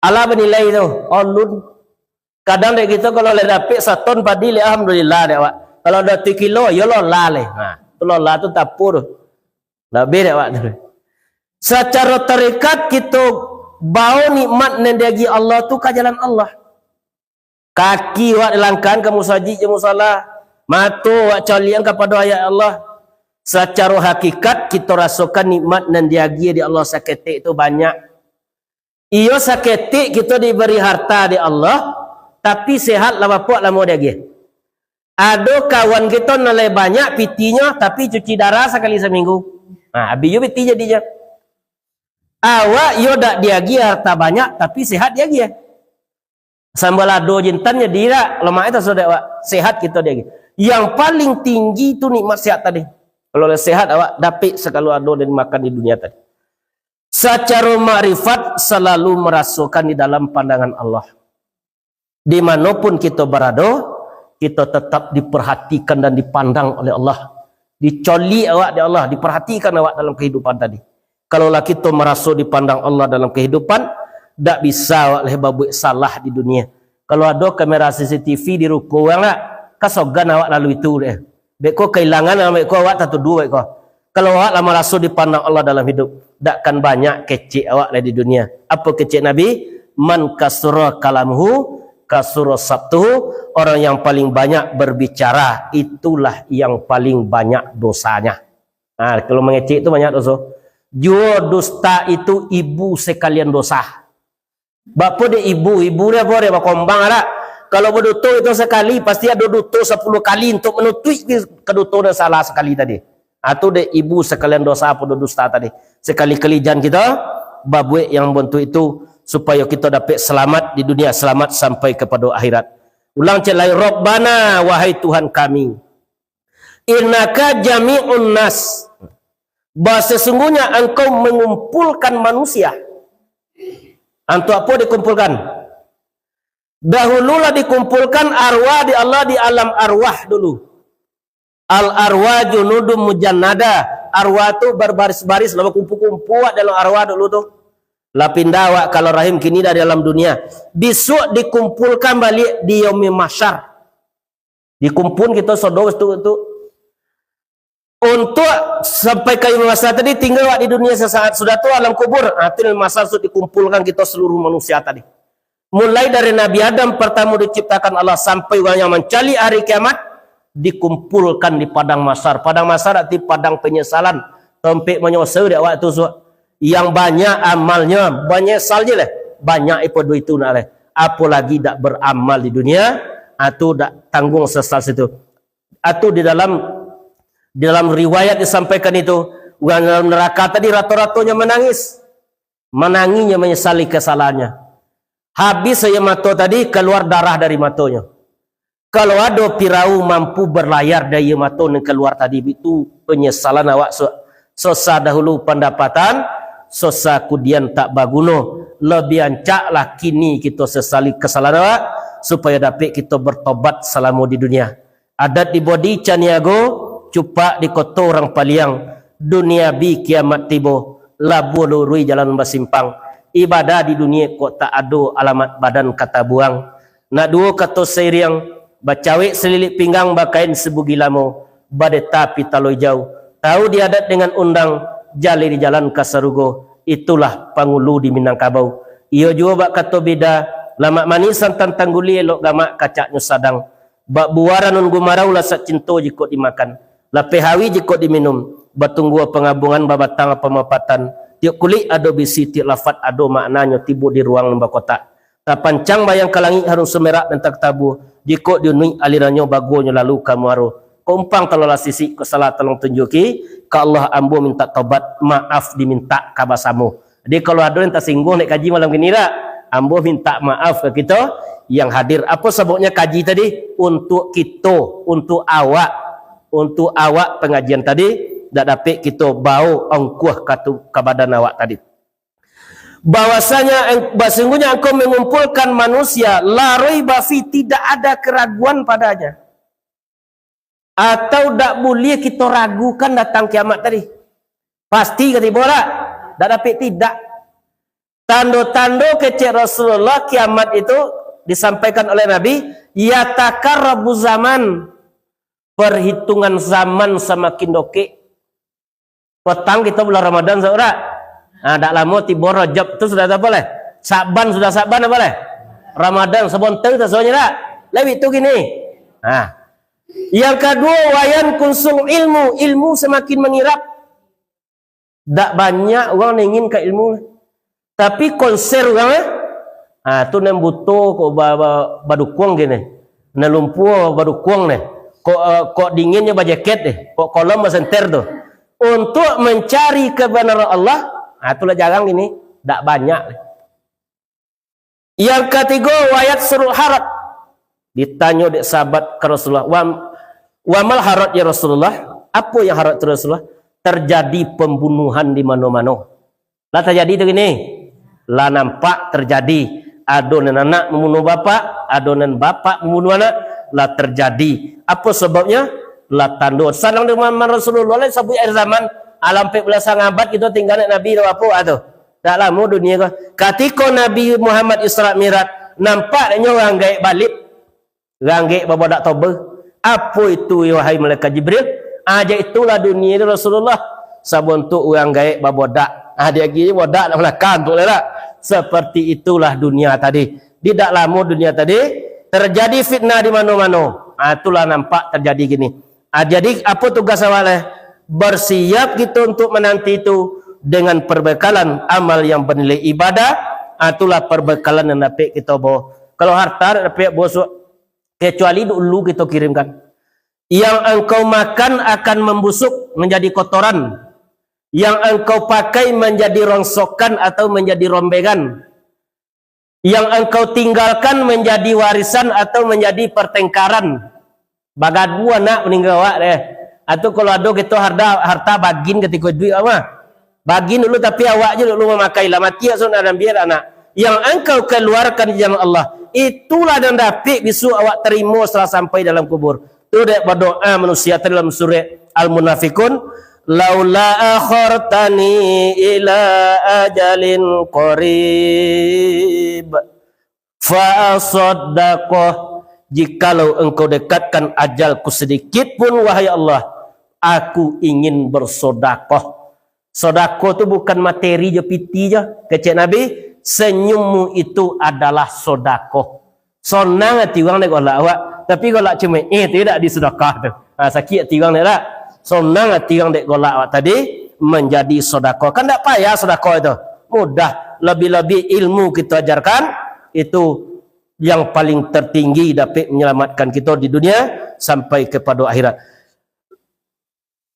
Alah banilai tu, alun. Kadang dek kito kalau lah dapek saton padi, lah alhamdulillah dek awak. Kalau ado tu kilo, yo lolah leh. Nah, tu lolah tu tapu tu. Lah abih dek awak tu. Sacaro tarekat kito bao nikmat nan diagiah Allah tu ka jalan Allah. Kaki awak dilangkahkan ka musajik jo musala, mato awak caliak kapado ayat Allah. Sacaro hakikat, kito rasokan nikmat nan diagiah dek Allah saketek tu banyak. Iyo, saketek kito dibari harta dek Allah, tapi sehat lah bapuak lamo diagiah. Ado kawan kito nan lai banyak pitinyo, tapi cuci darah sakali saminggu. Ha, abih juo piti jadinyo. Awak iyo dak diagiah harta banyak, tapi sehat diagiah. Sambalado jintan jadi dak, lamak itu sudah awak. Sehat kito diagiah. Yang paling tinggi tu nikmat sehat tadi. Kalau lah sehat awak, dapek sagalo ado dan makan di dunia tadi. Sacaro makrifat, salalu marasokan di dalam pandangan Allah. Di mano pun kito barado, kito tetap diperhatikan dan dipandang oleh Allah. Dicoliak awak dek Allah, diperhatikan awak dalam kehidupan tadi. Kalau lah kito maraso dipandang Allah dalam kehidupan, dak bisa awak lah babuek salah di dunia. Kalau ado kamera C C T V di ruko urang dak, kasogan awak lalu itu dek. Beko kailangan, beko awak tatuduah beko. Kalau awak lah maraso dipandang Allah dalam hidup, dak kan banyak kecek awak lah di dunia. Apo kecek Nabi? "Man kasura kalamuhu, kasura sabtuhu." Orang yang paling banyak berbicara, itulah yang paling banyak dosanya. Nah, kalau mangecek tu banyak doso. Juo dusta itu ibu sekalian dosa. Bapo dek ibu, ibu ni apo dek bakombang adak? Kalau baduto itu sakali, pasti ado duto sapuluah kali untuak manutuik kaduto nan salah sakali tadi. Ah, tu dek ibu sakalian dosa apo dusta tadi. Sakali-kali jan kito babuek yang bantuak itu, supayo kito dapek salamat di dunia, salamat sampai kapado akhirat. Ulang cek lai, Rabbana, wahai Tuhan kami, innaka jami'un nas, bahwa sesungguhnya Engkau mengumpulkan manusia. Antu apo dikumpulkan? Dahululah dikumpulkan arwah di Allah di alam arwah dulu. Al arwah junudun mujannada. Arwah tu berbaris-baris, lah bakumpul-kumpul awak dalam arwah dulu tu. Lah pindah awak kalau rahim kini dari alam dunia. Bisuak dikumpulkan baliak di yaumil mahsyar. Dikumpul kito sodo tu, tu. Untuk sampai ka yaumil mahsyar tadi, tinggal awak di dunia sesaat. Sudah tu alam kubur. Ah, tu yaumil mahsyar tu dikumpulkan kito seluruh manusia tadi. Mulai dari Nabi Adam pertama diciptakan Allah sampai urang yang mancaliak hari kiamat, dikumpulkan di padang mahsyar. Padang mahsyar arti padang penyesalan, tampek manyosal dek awak tu suak. Yang banyak amalnya, manyesal je lah. Banyak ipo duit tu nak lah. Apolagi dak beramal di dunia, ah, tu dak tanggung sesal situ. Ah, tu di dalam, di dalam riwayat disampaikan itu, urang dalam neraka tadi rato-ratonyo manangis. Manangihnyo manyesali kasalahannyo. Habis aia mato tadi, kaluar darah dari matonyo. Kalau ado pirau mampu berlayar dari aia mato nan kaluar tadi, itu penyesalan awak so-, susah dahulu pandapatan, susah kudian tak baguno. Lebih ancaklah kini kito sesali kesalahan awak, supayo dapek kito bertobat salamo di dunia. Adat di Bodi Caniago, cupak di koto urang Paliang, duniawi kiamat tibo, labuah luruih jalan basimpang, ibadah di dunia kok tak ado alamat badan ka tabuang. Nak duo kato sairiang, bacawek salilik pinggang bakain sabugi lamo, badeta pitalo ijau, tahu di adat dengan undang, jaleh di jalan ka sarugo, itulah pangulu di Minangkabau. Iyo juo bak kato bida, lamak manih santan tangguli elok gamak kacaknyo sadang. Bak buah ranun gumarau lasak cinto jikok dimakan, lapeh hawi jikok diminum, batunggua pangabungan babatang pamapatan, tiok kulik ado bisi, tiok lafat ado maknanyo, tibo di ruang nan bakotak. Tapancang bayang ka langik harum sumerak nan takatabu, jikok diunuik alirannyo baguonyo lalu ka muaro. Kok umpang talolah sisik, kok salah tolong tunjuki, ka Allah ambo mintak tobat, maaf dimintak ka basamo. Jadi kalau ado yang tasingguang dek kaji malam kini dak, ambo mintak maaf ka kito yang hadir. Apo sababnyo kaji tadi? Untuk kito, untuk awak, untuk awak pengajian tadi, dak dapek kito bao ongkoh ka tu, ka badan awak tadi. Bahwasanya eng-, sesungguhnya engkau mengumpulkan manusia, la raiba fi, tidak ada keraguan padanya. Atau dak buliah kito ragukan datang kiamat tadi? Pasti ka tibo dak? Dak dapek tidak. Tando-tando kecek Rasulullah kiamat itu disampaikan oleh Nabi, yataqarrabu zaman, perhitungan zaman samakin dokek. Patang kito bulan Ramadan, saudara. Nah, dak lamo tibo Rajab tu sudah apo leh? Sa'ban sudah, Sa'ban apo leh? Ramadan sabonta tu sajo dak? Lewat tu kini. Nah. Yang kaduo, wayan kunsung ilmu, ilmu samakin mangirap. Dak banyak urang nan ingin ka ilmu. Tapi konser urang, eh? Ah, tu nan buto kok ba-, ba-, badukuang kini. Nan lumpua badukuang ni. Kok, eh, kok dinginnyo bajeket deh. Kok kolom basenter tu. Untuk mencari kebenaran Allah, ah, tu lah jarang kini. Dak banyak. Yang katigo, wayat surul haraj. Ditanyo dek sahabat ka Rasulullah, "Wa, wa mal haraj ya Rasulullah?" Apo yang haraj tu Rasulullah? Terjadi pembunuhan di mano-mano. Lah terjadi tu kini. Lah nampak terjadi. Ado nan anak mambunuh bapak, ado nan bapak mambunuh anak. Lah terjadi. Apo sababnyo? Lah tando. Sadang di zaman Rasulullah lah sabuik akhir zaman. Alam ampek baleh satangah abad kito tinggal dek Nabi tu apo tu? Dak lamo dunia ko. Katiko Nabi Muhammad Isra Mi'raj, nampak dek nyo urang gaek balip, urang gaek babodak toba. Apo itu, wahai malaikat Jibril? Ah, jak itulah dunia tu Rasulullah. Sabontuk urang gaek babodak. Ah, di agi bodak nak balakang tu lah. Seperti itulah dunia tadi. Di dak lamo dunia tadi, terjadi fitnah di mano-mano. Ah, itulah nampak terjadi kini. Ah, jadi, apo tugas awak leh? Bersiap kito untuk menanti itu dengan perbekalan amal yang bernilai ibadah. Ah, itulah perbekalan yang dapek kito bawa. Kalau harta dak dapek bawa su-, kecuali dulu kito kirimkan. Yang engkau makan akan membusuk, menjadi kotoran. Yang engkau pakai menjadi rongsokan atau menjadi rombengan. Yang engkau tinggalkan menjadi warisan atau menjadi pertengkaran. Bagaduah anak maningga awak deh. Atau kalau ado kito harta, harta bagin katiko iduik awak mah. Bagin dulu tapi awak je dulu mamakai lah. Mati awak sudah ambiak anak. Yang engkau keluarkan di jalan Allah, itulah nan dapek bisuak awak tarimo setelah sampai dalam kubur. Tu dek badoa manusia tadi dalam surah Al-Munafikun, "Laula akhartani ila ajalin qarib, fa asaddaqa." Jikalau Engkau dekatkan ajalku sedikit pun, wahai Allah, aku ingin bersodakoh. Sodakoh tu bukan materi jo piti jo. Kecek Nabi, "Senyummu itu adalah sodakoh." Sonang ati urang dek golak awak, tapi golak cuma eh tu dak disedekah tu. Ha, sakik ati urang dek dak? Sonang ati urang dek golak awak tadi, manjadi sodakoh. Kan dak payah sodakoh itu. Mudah, lebih-lebih ilmu kita ajarkan, itu yang paling tertinggi dapat menyelamatkan kita di dunia sampai kepada akhirat.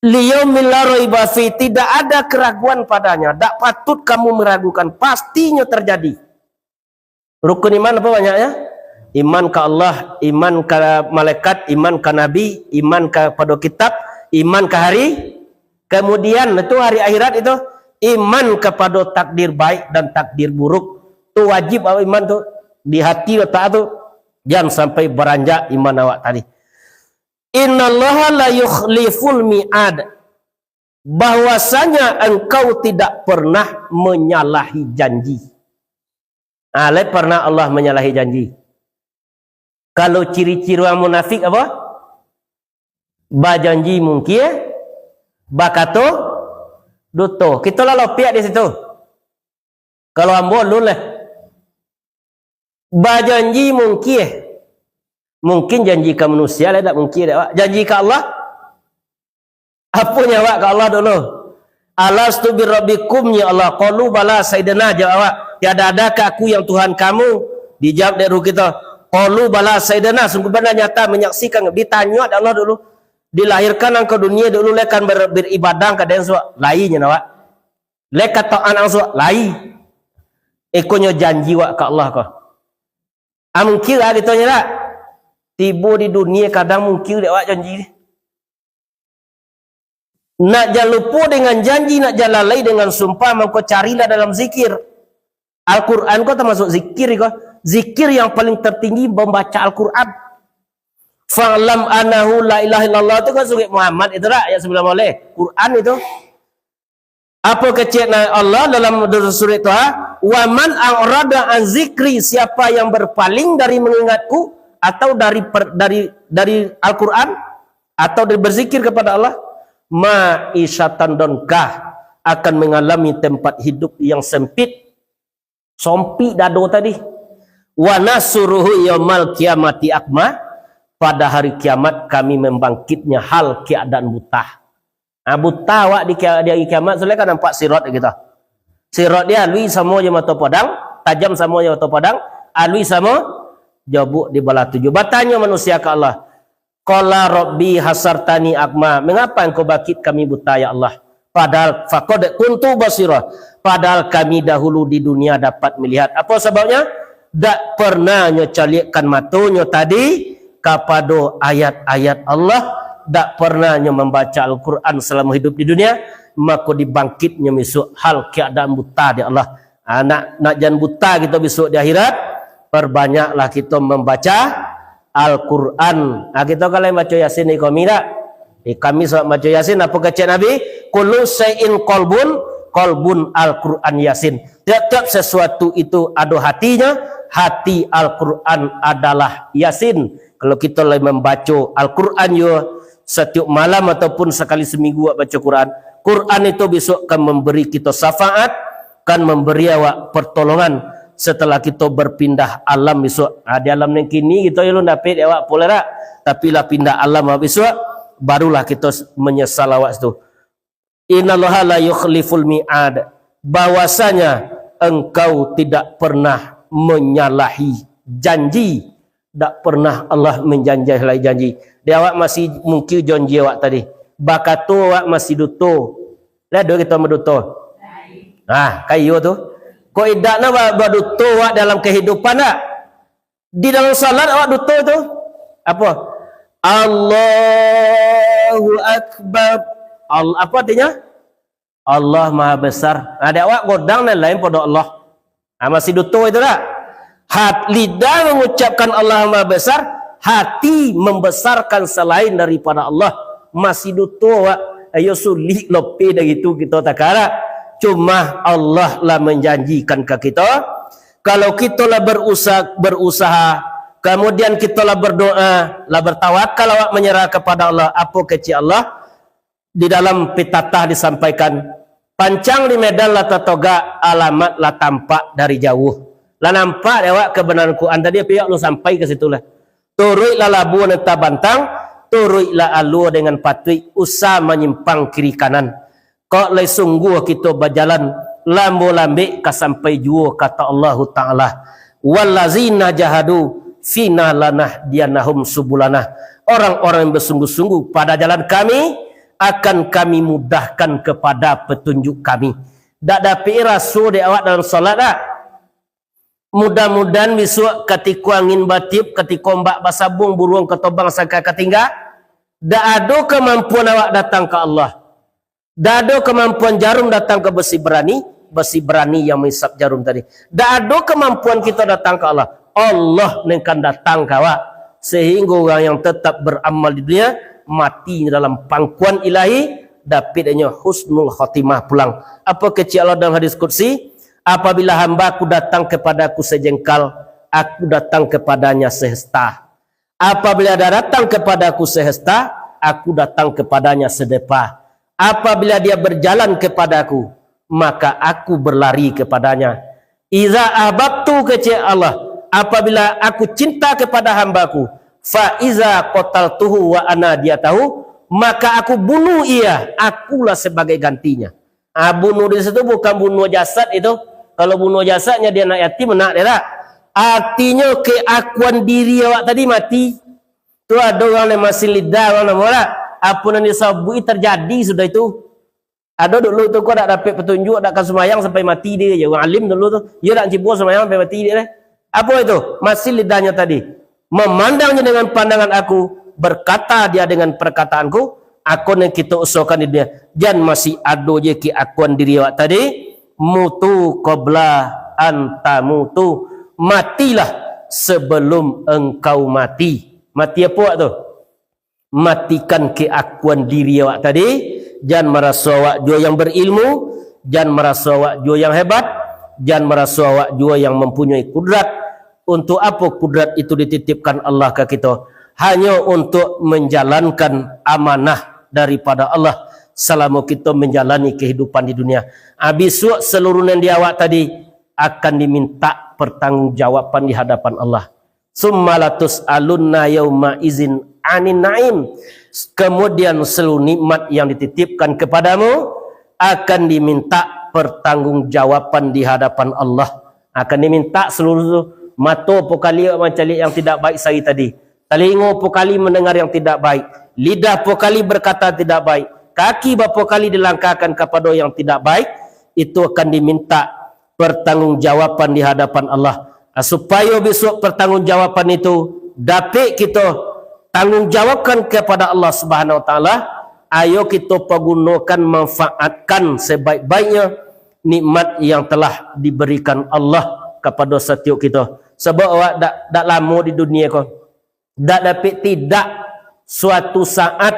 Liyaumil la raiba fi, tidak ada keraguan padanya. Dak patut kamu meragukan, pastinyo terjadi. Rukun iman apa banyaknya? Iman ka Allah, iman ka malaikat, iman ka nabi, iman kapado kitab, iman ka hari. Kemudian itu hari akhirat itu, iman kapado takdir baik dan takdir buruk. Tu wajib awak iman tu di hati letak tu. Jangan sampai baranjak iman awak tadi. Innallaha la yukhliful mi'ad. Bahwasanya Engkau tidak pernah menyalahi janji. Ah, lai pernah Allah menyalahi janji. Kalau ciri-ciri urang munafik apa? Bajanji mungkir, bakato duto. Kito lah lopiak di situ. Kalau ambo alun lah. Bajanji mungkir. Mungkin janji ka manusia lah, dak mungkin dek awak. Janji ka Allah? Apo nyo awak ka Allah dulu? "Alastu birabbikum, ya Allah?" "Qalu bala, Sayyidina," jawab awak. "Tiada adakah Aku yang Tuhan kamu?" Dijawab dek ruh kito, "Qalu bala, Sayyidina, sungguh bana nyata manyaksikan." Ditanyo dek Allah dulu, "Dilahirkan ang ka dunia dulu, lai kan ber-, beribadah ka Den suak?" Lai nyo awak. "Lai ka taat ang suak?" Lai. Iko nyo janji wak ka Allah ko. Ah, mungkir lah kito nyo dak? Tibo di dunia kadang mungkir dek awak janji. Nak jan lupo dengan janji, nak jan lalai dengan sumpah, mangko carilah dalam zikir. Al-Quran ko tamasuk zikir ko. Zikir yang paling tertinggi membaca Al-Quran. "Fa'lam annahu la ilaha illallah" tu kan surah Muhammad itu dak? Yang sebelum oleh Quran itu. Apo kecek na Allah dalam surah Taha? "Wa man a'rada an zikri," siapa yang berpaling dari mengingatku, atau dari per-, dari, dari Al-Quran, atau dari berzikir kepada Allah, "ma'isyatan donkah," akan mengalami tempat hidup yang sempit, sompik dado tadi. "Wa nahsyuruhu yaumal qiyamati a'ma," pada hari kiamat Kami membangkitnya hal keadaan buta. Ah, buta awak di kia-, di hari kiamat, sudah kan nampak sirat gitu. Sirat dia alui samo jo mato podang, tajam samo jo mato podang, alui samo jo buak di balah tujuah. Batanyo manusia ka Allah, "Qala Rabbi hasartani a'ma, mengapa Engkau bangkit kami buta, ya Allah? Padahal faqad kuntu basira, padahal kami dahulu di dunia dapat melihat." Apo sababnyo? Dak pernah nyo caliakkan matonyo tadi kapado ayat-ayat Allah, dak pernah nyo mambaca Al-Quran salamo hidup di dunia, mako dibangkitnyo bisuak hal keadaan buta dek Allah. Ah, nak, nak jan buta kito bisuak di akhirat, perbanyaklah kito mambaca Al-Quran. Ah, kito kan lai baco Yasin di kami dak? Di kami surat baco Yasin, apo kecek Nabi? "Kullu syai'in qalbun, qalbun Al-Quran Yasin." Tiap-tiap sesuatu itu ado hatinyo, hati Al-Quran adalah Yasin. Kalau kito lai mambaco Al-Quran yo, satiok malam ataupun sakali saminggu awak baco Quran, Quran itu bisuak kan mambari kito syafaat, kan mambari awak partolongan setelah kito barpindah alam bisuak. Ha, di alam nan kini kito alun dapek dek awak pulo dak, tapi lah pindah alam awak bisuak, barulah kito s-, manyasal awak situ. "Innallaha la yukhliful mi'ad," bahwasanya Engkau tidak pernah manyalahi janji. Dak pernah Allah manjanji lai janji. Di awak masih mungkin janji awak tadi. Bakato awak masih duto. Lah ado kito maduto? Ah, kayo tu. Kok indak na ba-, baduto awak dalam kehidupan dak? Di dalam salat awak duto tu. Apo? "Allahu Akbar." Al-, apo artinyo? "Allah Maha Besar." Nah, di awak godang nan lain pado Allah. Ah, masih duto itu dak? Hat-, lidah mangucapkan Allah Maha Besar, hati membesarkan selain daripada Allah, masih duto awak. Ayo, sulik lopeh dari tu kito takara. Cuma Allah lah menjanjikan ka kito, kalau kito lah berusaha, berusaha, kemudian kito lah berdoa, lah bertawakal awak menyerah kepada Allah, apo kecek Allah? Di dalam pitatah disampaikan, pancang di medan lah tatogak, alamat lah tampak dari jauh. Lah nampak dek awak kebenaran Quran tadi, pihak lu sampai ke situ lah. Turuiklah labuah nan tabantang, turuiklah alua dengan patuik, usah manyimpang kiri kanan. Kok lai sungguah kito bajalan, lambo lambek ka sampai juo, kata Allahu Ta'ala, "Wallazina jahadu fina lanahdiyannahum subulana." Orang-orang yang bersungguh-sungguh pada jalan Kami, akan Kami mudahkan kepada petunjuk Kami. Dak dapek raso dek awak dalam salat dak? Mudah-mudahan bisuak katiko angin batiup, katiko ombak basabung, buruang katobang sangka katingga. Dak ado kamampuan awak datang ka Allah. Dak ado kamampuan jarum datang ka besi barani, besi barani yang mahisap jarum tadi. Dak ado kamampuan kito datang ka Allah. Allah nan kan datang ka awak. Sehingga urang yang tetap beramal di dunia, mati dalam pangkuan Ilahi, dapek denyo husnul khatimah pulang. Apo kecek Allah dalam hadis qudsi? "Apabila hamba-Ku datang kepada-Ku sejengkal, Aku datang kepadanya sehasta. Apabila dia datang kepada-Ku sehasta, Aku datang kepadanya sedepa. Apabila dia berjalan kepada-Ku, maka Aku berlari kepadanya. Iza ahbabtu," kecek Allah, "apabila Aku cinta kepada hamba-Ku, fa iza qataltuhu wa ana diyatahu, maka Aku bunuh ia, Akulah sebagai gantinya." Ah, bunuh di situ bukan bunuh jasad itu. Kalau bunuh jasadnya dia anak yatim, nak dia tak? Artinyo keakuan diri awak tadi mati. Tu ado urang nan masih lidah, urang namo lah. Apo nan disabuik terjadi sudah itu. Ado dulu tu, kok dak dapek petunjuk, dak ka sumayang sampai mati dia je. Urang alim dulu tu, dia dak cibo sumayang sampai mati dia deh. Apo itu? Masih lidahnyo tadi. Memandangnya dengan pandangan Aku, berkata dia dengan perkataan-Ku, ako nan kito usahakan di dunia. Jan masih ado je keakuan diri awak tadi, mutu qabla an tamutu, matilah sebelum engkau mati. Mati apo awak tu? Matikan keakuan diri awak tadi, jan maraso awak juo yang berilmu, jan maraso awak juo yang hebat, jan maraso awak juo yang mempunyai kudrat. Untuk apo kudrat itu dititipkan Allah ka kito? Hanyo untuk menjalankan amanah daripada Allah salamo kito menjalani kehidupan di dunia. Ah, bisuak seluruh nan di awak tadi akan diminta pertanggungjawaban di hadapan Allah. "Summa latus'alunna yauma izin anin na'im." Kemudian seluruh nikmat yang dititipkan kepadamu akan diminta pertanggungjawaban di hadapan Allah. Akan diminta seluruh tu. Mato po kali mancaliak yang tidak baik sahari tadi. Talingo po kali mendengar yang tidak baik. Lidah po kali berkata tidak baik. Kaki bapo kali dilangkahkan kapado yang tidak baik. Itu akan diminta pertanggungjawaban di hadapan Allah. Ah, supayo bisuak pertanggungjawaban itu dapek kito tanggungjawabkan kepada Allah Subhanahu Wa Taala, ayo kito pagunokan, manfaatkan sebaik-baiknyo nikmat yang telah diberikan Allah kapado satiok kito. Sabab awak dak, dak lamo di dunia ko. Dak dapek tidak, suatu saat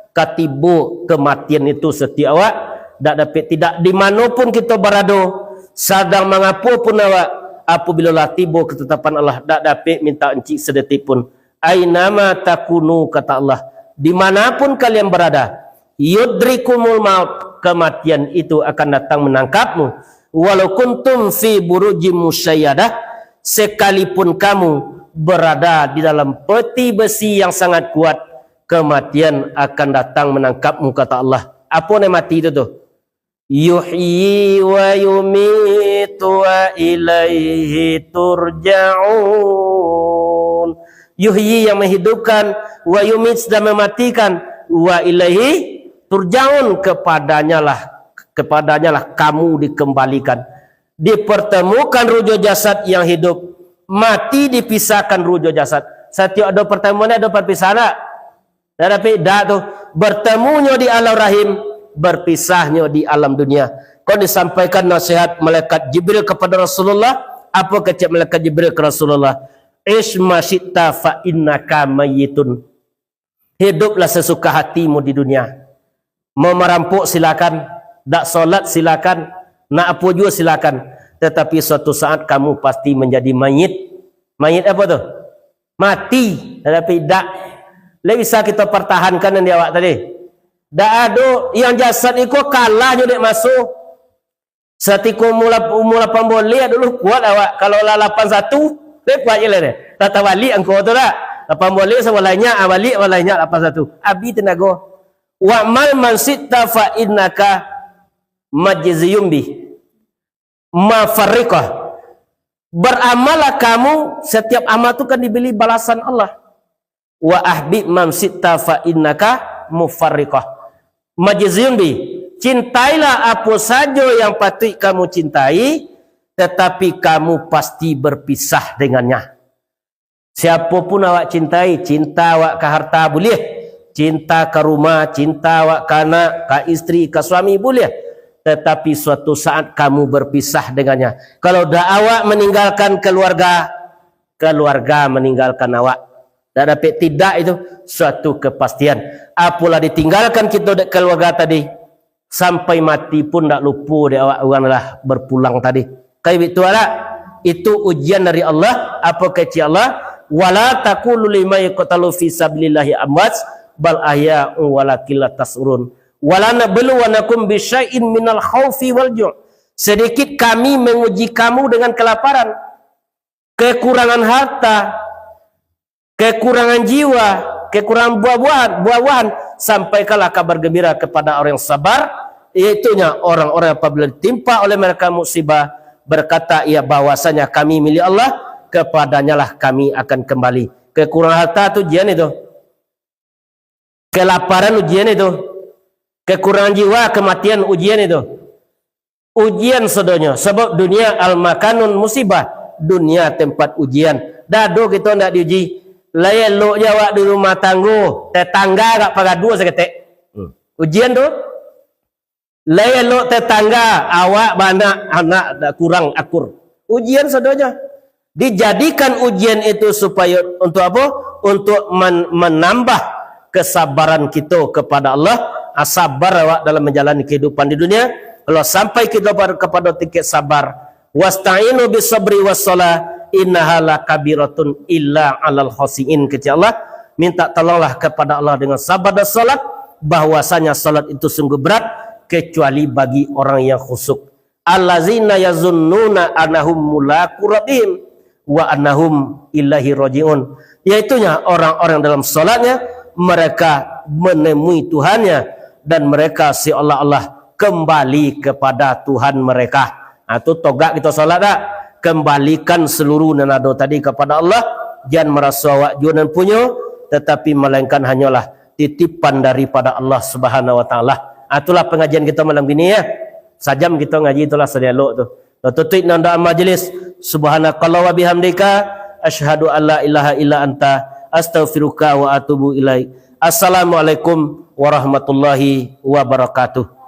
ka tibo kematian itu satiok awak. Dak dapek tidak, di mano pun kito barado, sadang mangapo pun awak, apabila lah tibo ketetapan Allah, dak dapek minta encik sadetik pun. "Ainama takunu," kata Allah, "di mana pun kalian berada, yudrikumul maut, kematian itu akan datang menangkapmu. Walau kuntum fi burujim musyayadah, sekalipun kamu berada di dalam peti besi yang sangat kuat, kematian akan datang menangkapmu," kata Allah. Apo nan mati itu tu? "Yuhyi wa yumitu wa ilaihi turja'un." Yuhyi yang menghidupkan, wa yumit dan mematikan, wa ilaihi turja'un, kepadanyalah, kepadanyalah kamu dikembalikan. Dipertemukan ruh jo jasad yang hidup, mati dipisahkan ruh jo jasad. Satiok ado pertemuan, ado perpisahan tak? Dak dapek dak tu. Bertemunyo di alam rahim, berpisahnyo di alam dunia. Kok disampaikan nasihat malaikat Jibril kepada Rasulullah, apo kecek malaikat Jibril ke Rasulullah? Ish ma syi'ta fa innaka mayyitun. Hiduplah sesuka hatimu di dunia. Mau marampok silakan, dak solat silakan, nak apo juo silakan. Tetapi suatu saat kamu pasti menjadi mayit. Mayit apo tu? Mati. Tetapi dak. Lai bisa kito partahankan nan di awak tadi. Dak ado, yang jasad iko kalah jo dek maso. Satiko umua, umua lapan boleh dulu kuat awak. Kalau lah lapan satu, lai kuat je lah deh. Lah tabaliak angko tu dak? Lapan boleh sabalahnyo, ah, baliak balahnyo lapan satu. Abih tenago. Wa'mal ma syi'ta fa innaka majziyun bih. Mufarriqah. Beramallah kamu, setiap amal tu kan diberi balasan Allah. Wa ahbib ma syi'ta fa innaka mufarriqah. Majziyun bih. Cintailah apo sajo yang patuik kamu cintai, tetapi kamu pasti berpisah dengannya. Siapo pun awak cintai, cinta awak ka harta buliah, cinta ka rumah, cinta awak ka anak, ka istri, ka suami buliah, tetapi suatu saat kamu berpisah dengannya. Kalau dah awak meninggalkan keluarga, keluarga meninggalkan awak. Dak dapek tidak itu suatu kepastian. Apolah ditinggalkan kito dek keluarga tadi, sampai mati pun dak lupo dek awak urang lah berpulang tadi. Kayak itu lah. Itu ujian dari Allah. Apa kecek Allah? Wala taqulu liman yuqtalu fi sabilillahi amwat bal ahya'un walakin la tasy'urun. Wala nabluwannakum bisyai'in minal khaufi wal ju'. Sedikit kami menguji kamu dengan kelaparan, kekurangan harta, kekurangan jiwa, kekurangan buah-buahan, buah-buahan, sampaikanlah kabar gembira kepada orang yang sabar, yaitunya orang-orang yang apabila ditimpa oleh mereka musibah, berkata ia bahwasanya kami milik Allah, kepadanyalah kami akan kembali. Kekurangan harta tu ujian itu. Kelaparan ujian itu. Kekurangan jiwa, kematian ujian itu. Ujian sadonyo, sabab dunia al-makanun musibah, dunia tempat ujian. Dado kito ndak diuji. Lai elok je awak di rumah tanggo, tetangga agak pagaduah saketek. Hmm. Ujian tu. Lai elok tetangga, awak baanak, anak dak kurang akur. Ujian sadonyo. Dijadikan ujian itu supaya untuk apa? Untuk men-, menambah kesabaran kito kepada Allah. Ah, sabar awak dalam menjalani kehidupan di dunia. Kalau sampai kito bar-, kepada tingkat sabar, "Wasta'inu bis sabri was shalah, innaha lakabiratun illa alal khasyiin," kecek Allah. Minta tolonglah kepada Allah dengan sabar dan salat, bahwasanya salat itu sungguh berat, kecuali bagi orang yang khusyuk. "Allazina yazunnuna annahum mulaqu rabbihim wa annahum ilaihi raji'un." Yaitunya orang-orang dalam salatnya, mereka menemui Tuhannya, dan mereka seolah-olah kembali kepada Tuhan mereka. Ha, tu togak kito salat dak? Kembalikan seluruh nan ado tadi kepada Allah, jan maraso awak juo nan punyo, tetapi melainkan hanyalah titipan daripada Allah Subhanahu wa Ta'ala. Ha, itulah pengajian kito malam kini, ya. Sajam kito ngaji, itulah sadialog tu. Tutup nan doa majelis. Subhanakallah wa bihamdika, asyhadu an la ilaha illa anta, astaghfiruka wa atubu ilaik. Assalamualaikum warahmatullahi wabarakatuh.